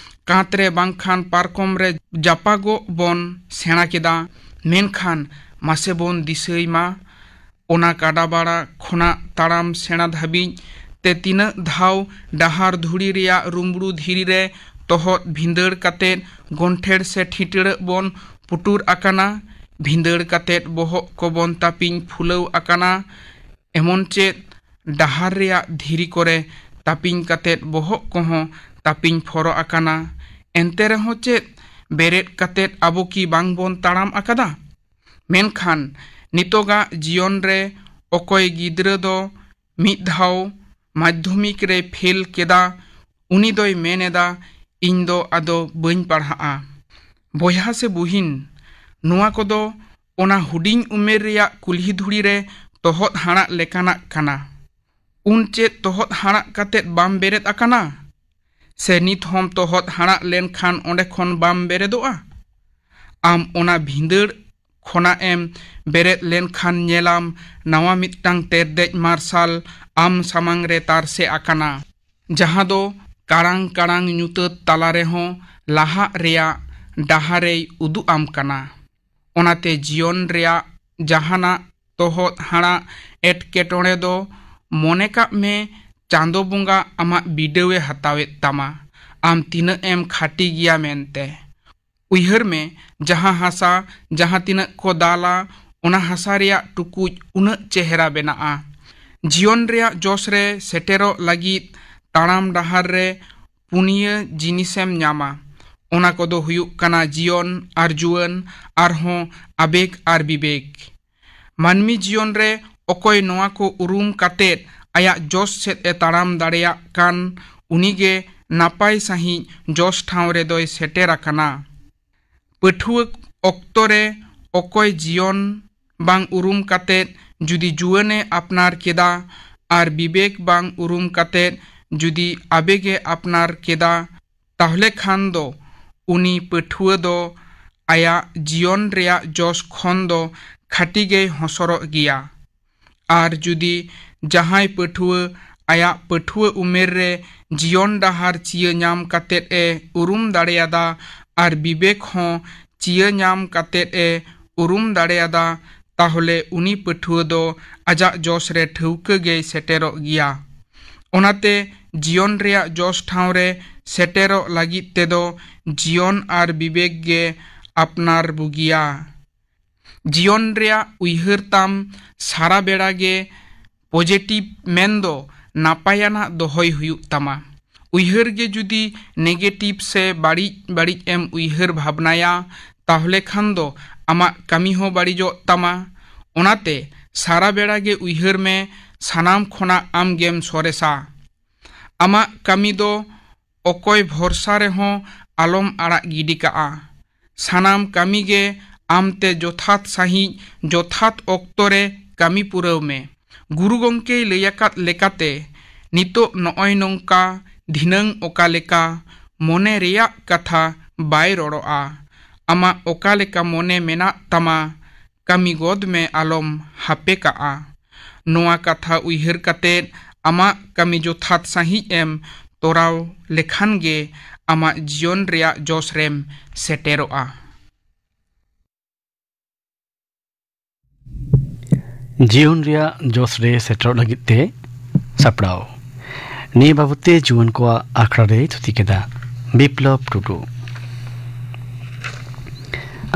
ᱠᱟᱸᱛ ᱨᱮ ᱵᱟᱝᱠᱷᱟᱱ ᱯᱟᱨᱠᱚᱢ ᱨᱮ ᱡᱟᱯᱟᱜᱚᱜ ᱵᱚᱱ ᱥᱮᱬᱟ ᱠᱮᱫᱟ᱾ ᱢᱮᱱᱠᱷᱟᱱ ᱢᱟᱥᱮ ᱵᱚᱱ ᱫᱤᱥᱟᱹᱭ ᱢᱟ, ᱚᱱᱟ ᱠᱟᱰᱟ ᱵᱟᱲᱟ ᱠᱷᱚᱱᱟᱜ ᱛᱟᱲᱟᱢ ᱥᱮᱬᱟ ᱫᱷᱟᱹᱵᱤᱡ ᱛᱮ ᱛᱤᱱᱟᱹᱜ ᱫᱷᱟᱣ ᱰᱟᱦᱟᱨ ᱫᱷᱩᱲᱤ ᱨᱮᱭᱟᱜ ᱨᱩᱢᱵᱽᱲᱩ ᱫᱷᱤᱨᱤ ᱨᱮ ᱛᱚᱦᱚᱫ ᱵᱷᱤᱸᱫᱟᱹᱲ ᱠᱟᱛᱮ ᱜᱚᱱᱴᱷᱮᱲ ᱥᱮ ᱴᱷᱤᱴᱲᱟᱹᱜ ᱵᱚᱱ ᱯᱩᱴᱩᱨ ᱟᱠᱟᱱᱟ, ᱵᱷᱤᱸᱫᱟᱹᱲ ᱠᱟᱛᱮ ᱵᱚᱦᱚᱜ ᱠᱚᱵᱚᱱ ᱛᱟᱹᱯᱤᱧ ᱯᱷᱩᱞᱟᱹᱣ ᱟᱠᱟᱱᱟ᱾ ᱮᱢᱚᱱ ᱪᱮᱫ ᱰᱟᱦᱟᱨ ᱨᱮᱭᱟᱜ ᱫᱷᱤᱨᱤ ᱠᱚᱨᱮ ᱛᱟᱹᱯᱤᱧ ᱠᱟᱛᱮ ᱵᱚᱦᱚᱜ ᱠᱚᱦᱚᱸ ᱛᱟᱹᱯᱤᱧ ᱯᱷᱚᱨᱚ ᱟᱠᱟᱱᱟ᱾ ᱮᱱᱛᱮ ᱨᱮᱦᱚᱸ ᱪᱮᱫ ᱵᱮᱨᱮᱫ ᱠᱟᱛᱮ ᱟᱵᱚ ᱠᱤ ᱵᱟᱝ ᱵᱚᱱ ᱛᱟᱲᱟᱢ ᱟᱠᱟᱫᱟ? ᱢᱮᱱᱠᱷᱟᱱ ᱱᱤᱛᱚᱜᱟᱜ ᱡᱤᱭᱚᱱ ᱨᱮ ᱚᱠᱚᱭ ᱜᱤᱫᱽᱨᱟᱹ ᱫᱚ ᱢᱤᱫ ᱫᱷᱟᱣ ᱢᱟᱫᱽᱫᱷᱚᱢᱤᱠ ᱨᱮ ᱯᱷᱮᱞ ᱠᱮᱫᱟ, ᱩᱱᱤ ᱫᱚᱭ ᱢᱮᱱ ᱮᱫᱟ, ᱤᱧ ᱫᱚ ᱟᱫᱚ ᱵᱟᱹᱧ ᱯᱟᱲᱦᱟᱜᱼᱟ᱾ ᱵᱚᱭᱦᱟ ᱥᱮ ᱵᱩᱦᱤᱱ, ᱱᱚᱣᱟ ᱠᱚᱫᱚ ᱚᱱᱟ ᱦᱩᱰᱤᱧ ᱩᱢᱮᱨ ᱨᱮᱭᱟᱜ ᱠᱩᱞᱦᱤ ᱫᱷᱩᱲᱤ ᱨᱮ ᱛᱚᱦᱚᱫ ᱦᱟᱲᱟᱜ ᱞᱮᱠᱟᱱᱟᱜ ᱠᱟᱱᱟ᱾ ᱩᱱ ᱪᱮᱫ ᱛᱚᱦᱚᱫ ᱦᱟᱲᱟᱜ ᱠᱟᱛᱮᱫ ᱵᱟᱢ ᱵᱮᱨᱮᱫ ᱟᱠᱟᱱᱟ? ᱥᱮ ᱱᱤᱛ ᱦᱚᱸᱢ ᱛᱚᱦᱚᱫ ᱦᱟᱲᱟᱜ ᱞᱮᱱᱠᱷᱟᱱ ᱚᱸᱰᱮ ᱠᱷᱚᱱ ᱵᱟᱢ ᱵᱮᱨᱮᱫᱚᱜᱼᱟ? ᱟᱢ ᱚᱱᱟ ᱵᱷᱤᱸᱫᱟᱹᱲ ᱠᱷᱚᱱᱟᱜ ᱮᱢ ᱵᱮᱨᱮᱫ ᱞᱮᱱᱠᱷᱟᱱ ᱧᱮᱞᱟᱢ ᱱᱟᱣᱟ ᱢᱤᱫᱴᱟᱝ ᱛᱮᱨᱫᱮᱡ ᱢᱟᱨᱥᱟᱞ ᱟᱢ ᱥᱟᱢᱟᱝ ᱨᱮ ᱛᱟᱨᱥᱮ ᱟᱠᱟᱱᱟ, ᱡᱟᱦᱟᱸ ᱫᱚ ᱠᱟᱲᱟᱝ ᱠᱟᱲᱟᱝ ᱧᱩᱛᱟᱹᱛ ᱛᱟᱞᱟ ᱨᱮᱦᱚᱸ ᱞᱟᱦᱟᱜ ᱨᱮᱭᱟᱜ ᱰᱟᱦᱟᱨᱮᱭ ᱩᱫᱩᱜ ᱟᱢ ᱠᱟᱱᱟ᱾ ᱚᱱᱟᱛᱮ ᱡᱤᱭᱚᱱ ᱨᱮᱭᱟᱜ ᱡᱟᱦᱟᱱᱟᱜ ᱛᱚᱦᱚᱫ ᱦᱟᱲᱟᱜ ᱮᱴᱠᱮᱴᱚᱬᱮ ᱫᱚ ᱢᱚᱱᱮ ᱠᱟᱜ ᱢᱮ ᱪᱟᱸᱫᱚ ᱵᱚᱸᱜᱟ ᱟᱢᱟᱜ ᱵᱤᱰᱟᱹᱣᱮ ᱦᱟᱛᱟᱣᱮᱫ ᱛᱟᱢᱟ, ᱟᱢ ᱛᱤᱱᱟᱹᱜ ᱮᱢ ᱠᱷᱟᱹᱴᱤ ᱜᱮᱭᱟ ᱢᱮᱱᱛᱮ᱾ ᱩᱭᱦᱟᱹᱨ ᱢᱮ, ᱡᱟᱦᱟᱸ ᱦᱟᱥᱟ ᱡᱟᱦᱟᱸ ᱛᱤᱱᱟᱹᱜ ᱠᱚ ᱫᱟᱞᱟ, ᱚᱱᱟ ᱦᱟᱥᱟ ᱨᱮᱭᱟᱜ ᱴᱩᱠᱩᱡ ᱩᱱᱟᱹᱜ ᱪᱮᱦᱨᱟ ᱵᱮᱱᱟᱜᱼᱟ᱾ ᱡᱤᱭᱚᱱ ᱨᱮᱭᱟᱜ ᱡᱚᱥ ᱨᱮ ᱥᱮᱴᱮᱨᱚᱜ ᱞᱟᱹᱜᱤᱫ ᱛᱟᱲᱟᱢ ᱰᱟᱦᱟᱨ ᱨᱮ ᱯᱩᱱᱭᱟᱹ ᱡᱤᱱᱤᱥᱮᱢ ᱧᱟᱢᱟ᱾ ᱚᱱᱟ ᱠᱚᱫᱚ ᱦᱩᱭᱩᱜ ᱠᱟᱱᱟ ᱡᱤᱭᱚᱱ ᱟᱨ ᱡᱩᱣᱟᱹᱱ, ᱟᱨᱦᱚᱸ ᱟᱵᱮᱜᱽ ᱟᱨ ᱵᱤᱵᱮᱠ᱾ ᱢᱟᱹᱱᱢᱤ ᱡᱤᱭᱚᱱ ᱨᱮ ᱚᱠᱚᱭ ᱱᱚᱣᱟ ᱠᱚ ᱩᱨᱩᱢ ᱠᱟᱛᱮᱫ ᱟᱭᱟᱜ ᱡᱚᱥ ᱥᱮᱫ ᱮ ᱛᱟᱲᱟᱢ ᱫᱟᱲᱮᱭᱟᱜ ᱠᱟᱱ, ᱩᱱᱤᱜᱮ ᱱᱟᱯᱟᱭ ᱥᱟᱺᱦᱤᱡ ᱡᱚᱥ ᱴᱷᱟᱶ ᱨᱮᱫᱚᱭ ᱥᱮᱴᱮᱨ ᱟᱠᱟᱱᱟ᱾ ᱯᱟᱹᱴᱷᱩᱣᱟᱹ ᱚᱠᱛᱚ ᱨᱮ ᱚᱠᱚᱭ ᱡᱤᱭᱚᱱ ᱵᱟᱝ ᱩᱨᱩᱢ ᱠᱟᱛᱮᱫ ᱡᱩᱫᱤ ᱡᱩᱣᱟᱹᱱᱮ ᱟᱯᱱᱟᱨ ᱠᱮᱫᱟ ᱟᱨ ᱵᱤᱵᱮᱠ ᱵᱟᱝ ᱩᱨᱩᱢ ᱠᱟᱛᱮᱫ ᱡᱩᱫᱤ ᱟᱵᱮᱜᱮ ᱟᱯᱱᱟᱨ ᱠᱮᱫᱟ, ᱛᱟᱦᱞᱮ ᱠᱷᱟᱱ ᱫᱚ ᱩᱱᱤ ᱯᱟᱹᱴᱷᱩᱣᱟᱹ ᱫᱚ ᱟᱭᱟᱜ ᱡᱤᱭᱚᱱ ᱨᱮᱭᱟᱜ ᱡᱚᱥ ᱠᱷᱚᱱ ᱫᱚ ᱠᱷᱟᱹᱴᱤ ᱜᱮᱭ ᱦᱚᱸᱥᱚᱨᱚᱜ ᱜᱮᱭᱟ᱾ ᱟᱨ ᱡᱩᱫᱤ ᱡᱟᱦᱟᱸᱭ ᱯᱟᱹᱴᱷᱩᱣᱟᱹ ᱟᱭᱟᱜ ᱯᱟᱹᱴᱷᱩᱣᱟᱹ ᱩᱢᱮᱨ ᱨᱮ ᱡᱤᱭᱚᱱ ᱰᱟᱦᱟᱨ ᱪᱤᱭᱟᱹ ᱧᱟᱢ ᱠᱟᱛᱮᱫ ᱮ ᱩᱨᱩᱢ ᱫᱟᱲᱮᱭᱟᱫᱟ ᱟᱨ ᱵᱤᱵᱮᱠ ᱦᱚᱸ ᱪᱤᱭᱟᱹ ᱧᱟᱢ ᱠᱟᱛᱮᱫ ᱮ ᱩᱨᱩᱢ ᱫᱟᱲᱮᱭᱟᱫᱟ, ᱛᱟᱦᱚᱞᱮ ᱩᱱᱤ ᱯᱟᱹᱴᱷᱩᱣᱟᱹ ᱫᱚ ᱟᱡᱟᱜ ᱡᱚᱥ ᱨᱮ ᱴᱷᱟᱹᱣᱠᱟᱹ ᱜᱮᱭ ᱥᱮᱴᱮᱨᱚᱜ ᱜᱮᱭᱟ᱾ ᱚᱱᱟᱛᱮ ᱡᱤᱭᱚᱱ ᱨᱮᱭᱟᱜ ᱡᱚᱥ ᱴᱷᱟᱶ ᱨᱮ ᱥᱮᱴᱮᱨᱚᱜ ᱞᱟᱹᱜᱤᱫ ᱛᱮᱫᱚ ᱡᱤᱭᱚᱱ ᱟᱨ ᱵᱤᱵᱮᱠ ᱜᱮ ᱟᱯᱱᱟᱨ ᱵᱩᱜᱤᱭᱟ᱾ ᱡᱤᱭᱚᱱ ᱨᱮᱭᱟᱜ ᱩᱭᱦᱟᱹᱨ ᱛᱟᱢ ᱥᱟᱨᱟ ᱵᱮᱲᱟ ᱜᱮ positive ᱢᱮᱱᱫᱚ ᱱᱟᱯᱟᱭᱟᱱᱟᱜ ᱫᱚᱦᱚᱭ ᱦᱩᱭᱩᱜ ᱛᱟᱢᱟ᱾ ᱩᱭᱦᱟᱹᱨ ᱜᱮ ᱡᱩᱫᱤ negative ᱥᱮ ᱵᱟᱹᱲᱤᱡ ᱵᱟᱹᱲᱤᱡ ᱮᱢ ᱩᱭᱦᱟᱹᱨ ᱵᱷᱟᱵᱽᱱᱟᱭᱟ, ᱛᱟᱦᱚᱞᱮ ᱠᱷᱟᱱ ᱫᱚ ᱟᱢᱟᱜ ᱠᱟᱹᱢᱤ ᱦᱚᱸ ᱵᱟᱹᱲᱤᱡᱚᱜ ᱛᱟᱢᱟ᱾ ᱚᱱᱟᱛᱮ ᱥᱟᱨᱟ ᱵᱮᱲᱟ ᱜᱮ ᱩᱭᱦᱟᱹᱨ ᱢᱮ, ᱥᱟᱱᱟᱢ ᱠᱷᱚᱱᱟᱜ ᱟᱢ ᱜᱮᱢ ᱥᱚᱨᱮᱥᱟ᱾ ᱟᱢᱟᱜ ᱠᱟᱹᱢᱤ ᱫᱚ ᱚᱠᱚᱭ ᱵᱷᱚᱨᱥᱟ ᱨᱮᱦᱚᱸ ᱟᱞᱚᱢ ᱟᱲᱟᱜ ᱜᱤᱰᱤ ᱠᱟᱜᱼᱟ᱾ ᱥᱟᱱᱟᱢ ᱠᱟᱹᱢᱤ ᱜᱮ ᱟᱢᱛᱮ ᱡᱚᱛᱷᱟᱛ ᱥᱟᱺᱦᱤᱡ ᱡᱚᱛᱷᱟᱛ ᱚᱠᱛᱚ ᱨᱮ ᱠᱟᱹᱢᱤ ᱯᱩᱨᱟᱹᱣ ᱢᱮ᱾ ᱜᱩᱨᱩ ᱜᱚᱢᱠᱮᱭ ᱞᱟᱹᱭ ᱟᱠᱟᱫ ᱞᱮᱠᱟᱛᱮ, ᱱᱤᱛᱚᱜ ᱱᱚᱜᱼᱚᱭ ᱱᱚᱝᱠᱟ, ᱫᱷᱤᱱᱟᱹᱝ ᱚᱠᱟ ᱞᱮᱠᱟ, ᱢᱚᱱᱮ ᱨᱮᱭᱟᱜ ᱠᱟᱛᱷᱟ ᱵᱟᱭ ᱨᱚᱲᱚᱜᱼᱟ᱾ ᱟᱢᱟᱜ ᱚᱠᱟ ᱞᱮᱠᱟ ᱢᱚᱱᱮ ᱢᱮᱱᱟᱜ ᱛᱟᱢᱟ, ᱠᱟᱹᱢᱤ ᱜᱚᱫ ᱢᱮ, ᱟᱞᱚᱢ ᱦᱟᱯᱮ ᱠᱟᱜᱼᱟ᱾ ᱱᱚᱣᱟ ᱠᱟᱛᱷᱟ ᱩᱭᱦᱟᱹᱨ ᱠᱟᱛᱮᱫ ᱟᱢᱟᱜ ᱠᱟᱹᱢᱤ ᱡᱚᱛᱷᱟᱛ ᱥᱟᱺᱦᱤᱡ ᱮᱢ ᱛᱚᱨᱟᱣ ᱞᱮᱠᱷᱟᱱ ᱜᱮ ᱟᱢᱟᱜ ᱡᱤᱭᱚᱱ ᱨᱮᱭᱟᱜ ᱡᱚᱥ ᱨᱮᱢ ᱥᱮᱴᱮᱨᱚᱜᱼᱟ᱾ ᱡᱤᱭᱚᱱ ᱨᱮᱭᱟᱜ ᱡᱚᱥ ᱨᱮ ᱥᱮᱴᱮᱨᱚᱜ ᱞᱟᱹᱜᱤᱫ ᱛᱮ ᱥᱟᱯᱲᱟᱣ᱾ ᱱᱤᱭᱟᱹ ᱵᱟᱵᱚᱫ ᱛᱮ ᱡᱩᱣᱟᱹᱱ ᱠᱚᱣᱟᱜ ᱟᱠᱷᱲᱟ ᱨᱮᱭ ᱛᱷᱩᱛᱤ ᱠᱮᱫᱟ ᱵᱤᱯᱞᱚᱵ ᱴᱩᱰᱩ᱾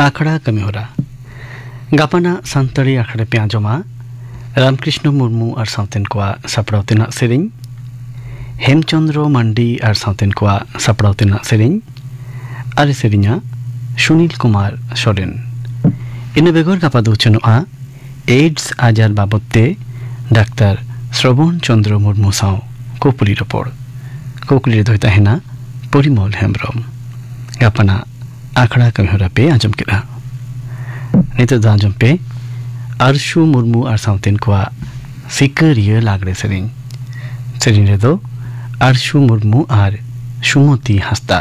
ᱟᱠᱷᱲᱟ ᱠᱟᱹᱢᱤᱦᱚᱨᱟ᱾ ᱜᱟᱯᱟᱱᱟᱜ ᱥᱟᱱᱛᱟᱲᱤ ᱟᱠᱷᱲᱟ ᱯᱮ ᱟᱸᱡᱚᱢᱟ ᱨᱟᱢᱠᱨᱤᱥᱱᱚ ᱢᱩᱨᱢᱩ ᱟᱨ ᱥᱟᱶᱛᱮᱱ ᱠᱚᱣᱟᱜ ᱥᱟᱯᱲᱟᱣ ᱛᱮᱱᱟᱜ ᱥᱮᱨᱮᱧ, ᱦᱮᱢᱪᱚᱸᱫᱽᱨᱚ ᱢᱟᱱᱰᱤ ᱟᱨ ᱥᱟᱶᱛᱮᱱ ᱠᱚᱣᱟᱜ ᱥᱟᱯᱲᱟᱣ ᱛᱮᱱᱟᱜ ᱥᱮᱨᱮᱧ, ᱟᱨ ᱥᱮᱨᱮᱧᱟ ᱥᱩᱱᱤᱞ ᱠᱩᱢᱟᱨ ᱥᱚᱨᱮᱱ᱾ ᱤᱱᱟᱹ ᱵᱮᱜᱚᱨ ᱜᱟᱯᱟ ᱫᱚ ᱩᱪᱷᱟᱹᱱᱚᱜᱼᱟ AIDS ᱟᱡᱟᱨ ᱵᱟᱵᱚᱫ ᱛᱮ ᱰᱟᱠᱛᱟᱨ ᱥᱨᱚᱵᱚᱱ ᱪᱚᱸᱫᱽᱨᱚ ᱢᱩᱨᱢᱩ ᱥᱟᱶ ᱠᱩᱯᱞᱤ ᱨᱚᱯᱚᱲ᱾ ᱠᱩᱠᱞᱤ ᱨᱮᱫᱚᱭ ᱛᱟᱦᱮᱱᱟ ᱯᱚᱨᱤᱢᱚᱞ ᱦᱮᱢᱵᱽᱨᱚᱢ᱾ ᱜᱟᱯᱟᱱᱟᱜ ᱟᱠᱷᱲᱟ ᱠᱟᱹᱢᱤᱦᱚᱨᱟ ᱯᱮ ᱟᱸᱡᱚᱢ ᱠᱮᱫᱟ᱾ ᱱᱤᱛᱚᱜ ᱫᱚ ᱟᱸᱡᱚᱢ ᱯᱮ ᱟᱨᱥᱩ ᱢᱩᱨᱢᱩ ᱟᱨ ᱥᱟᱶᱛᱮᱱ ᱠᱚᱣᱟᱜ ᱥᱤᱠᱟᱹᱨᱤᱭᱟᱹ ᱞᱟᱜᱽᱲᱮ ᱥᱮᱨᱮᱧ᱾ ᱥᱮᱨᱮᱧ ᱨᱮᱫᱚ ᱟᱨᱥᱩ ᱢᱩᱨᱢᱩ ᱟᱨ ᱥᱩᱢᱚᱛᱤ ᱦᱟᱸᱥᱫᱟ᱾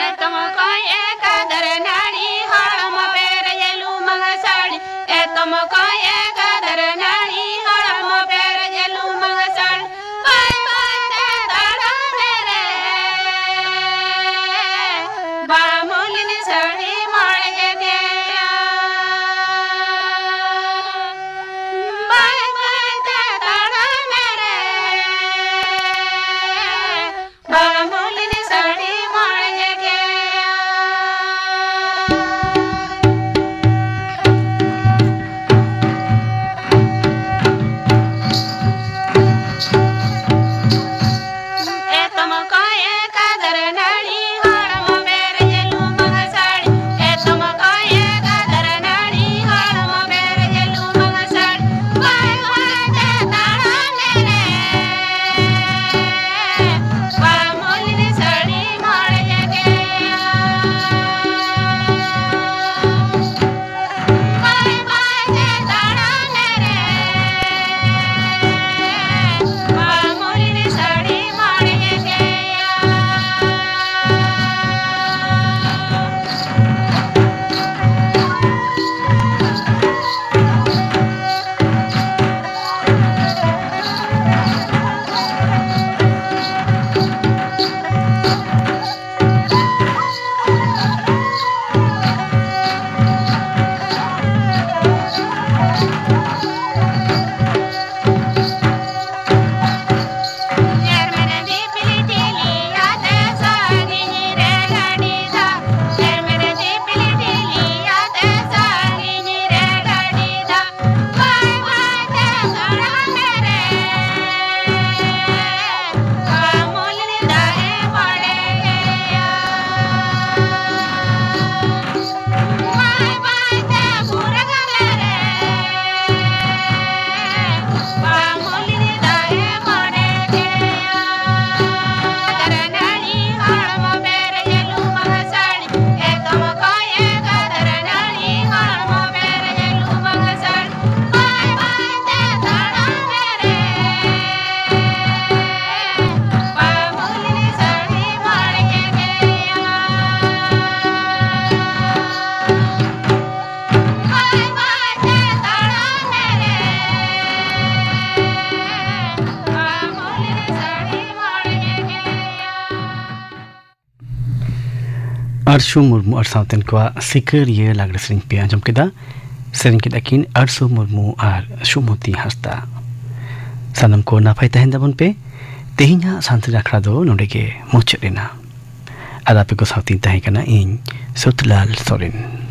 ᱮᱛᱚᱢ ᱠᱚᱭ ᱮᱠᱟᱫᱟᱨ ᱱᱟᱹᱲᱤ ᱦᱚᱲᱢᱚ ᱯᱮᱨᱮᱡ ᱞᱩᱢᱟᱹᱝ ᱥᱟᱹᱲᱤ᱾ ᱮᱛᱚᱢ ᱠᱚᱭ ᱮᱠᱟᱫᱟᱨ ᱱᱟᱹᱲᱤ ᱦᱚᱲᱢᱚ ᱯᱮᱨᱮᱡ ᱞᱩᱢᱟᱹᱝ ᱥᱟᱹᱲᱤ᱾ ᱵᱟᱹᱭ ᱵᱟᱹᱭ ᱛᱮ ᱛᱟᱲᱟᱢ ᱨᱮ ᱵᱟᱢᱩᱞᱤᱱ ᱥᱟᱹᱲᱤ ᱢᱚᱲᱮ ᱜᱮᱫᱮᱭᱟ᱾ ᱵᱟᱹᱭ ᱵᱟᱹᱭ ᱛᱮ ᱛᱟᱲᱟᱢ ᱨᱮ ᱵᱟᱢᱩᱞᱤᱱ ᱥᱟᱹᱲᱤ ᱢᱚᱲᱮ ᱜᱮᱫᱮᱭᱟ᱾ ᱟᱨᱥᱩ ᱢᱩᱨᱢᱩ ᱟᱨ ᱥᱟᱶᱛᱮᱱ ᱠᱚᱣᱟᱜ ᱥᱤᱠᱟᱹᱨᱤᱭᱟᱹ ᱞᱟᱜᱽᱲᱮ ᱥᱮᱨᱮᱧ ᱯᱮ ᱟᱸᱡᱚᱢ ᱠᱮᱫᱟ᱾ ᱥᱮᱨᱮᱧ ᱠᱮᱫᱟ ᱠᱤᱱ ᱟᱨᱥᱩ ᱢᱩᱨᱢᱩ ᱟᱨ ᱥᱩᱢᱚᱛᱤ ᱦᱟᱸᱥᱫᱟ᱾ ᱥᱟᱱᱟᱢ ᱠᱚ ᱱᱟᱯᱟᱭ ᱛᱟᱦᱮᱱ ᱛᱟᱵᱚᱱ ᱯᱮ᱾ ᱛᱮᱦᱮᱧᱟᱜ ᱥᱟᱱᱛᱟᱲᱤ ᱟᱠᱷᱲᱟ ᱫᱚ ᱱᱚᱰᱮ ᱜᱮ ᱢᱩᱪᱟᱹᱫ ᱮᱱᱟ᱾ ᱟᱨ ᱟᱯᱮ ᱠᱚ ᱥᱟᱶᱛᱮᱧ ᱛᱟᱦᱮᱸ ᱠᱟᱱᱟ ᱤᱧ, ᱥᱩᱛᱞᱟᱞ ᱥᱚᱨᱮᱱ᱾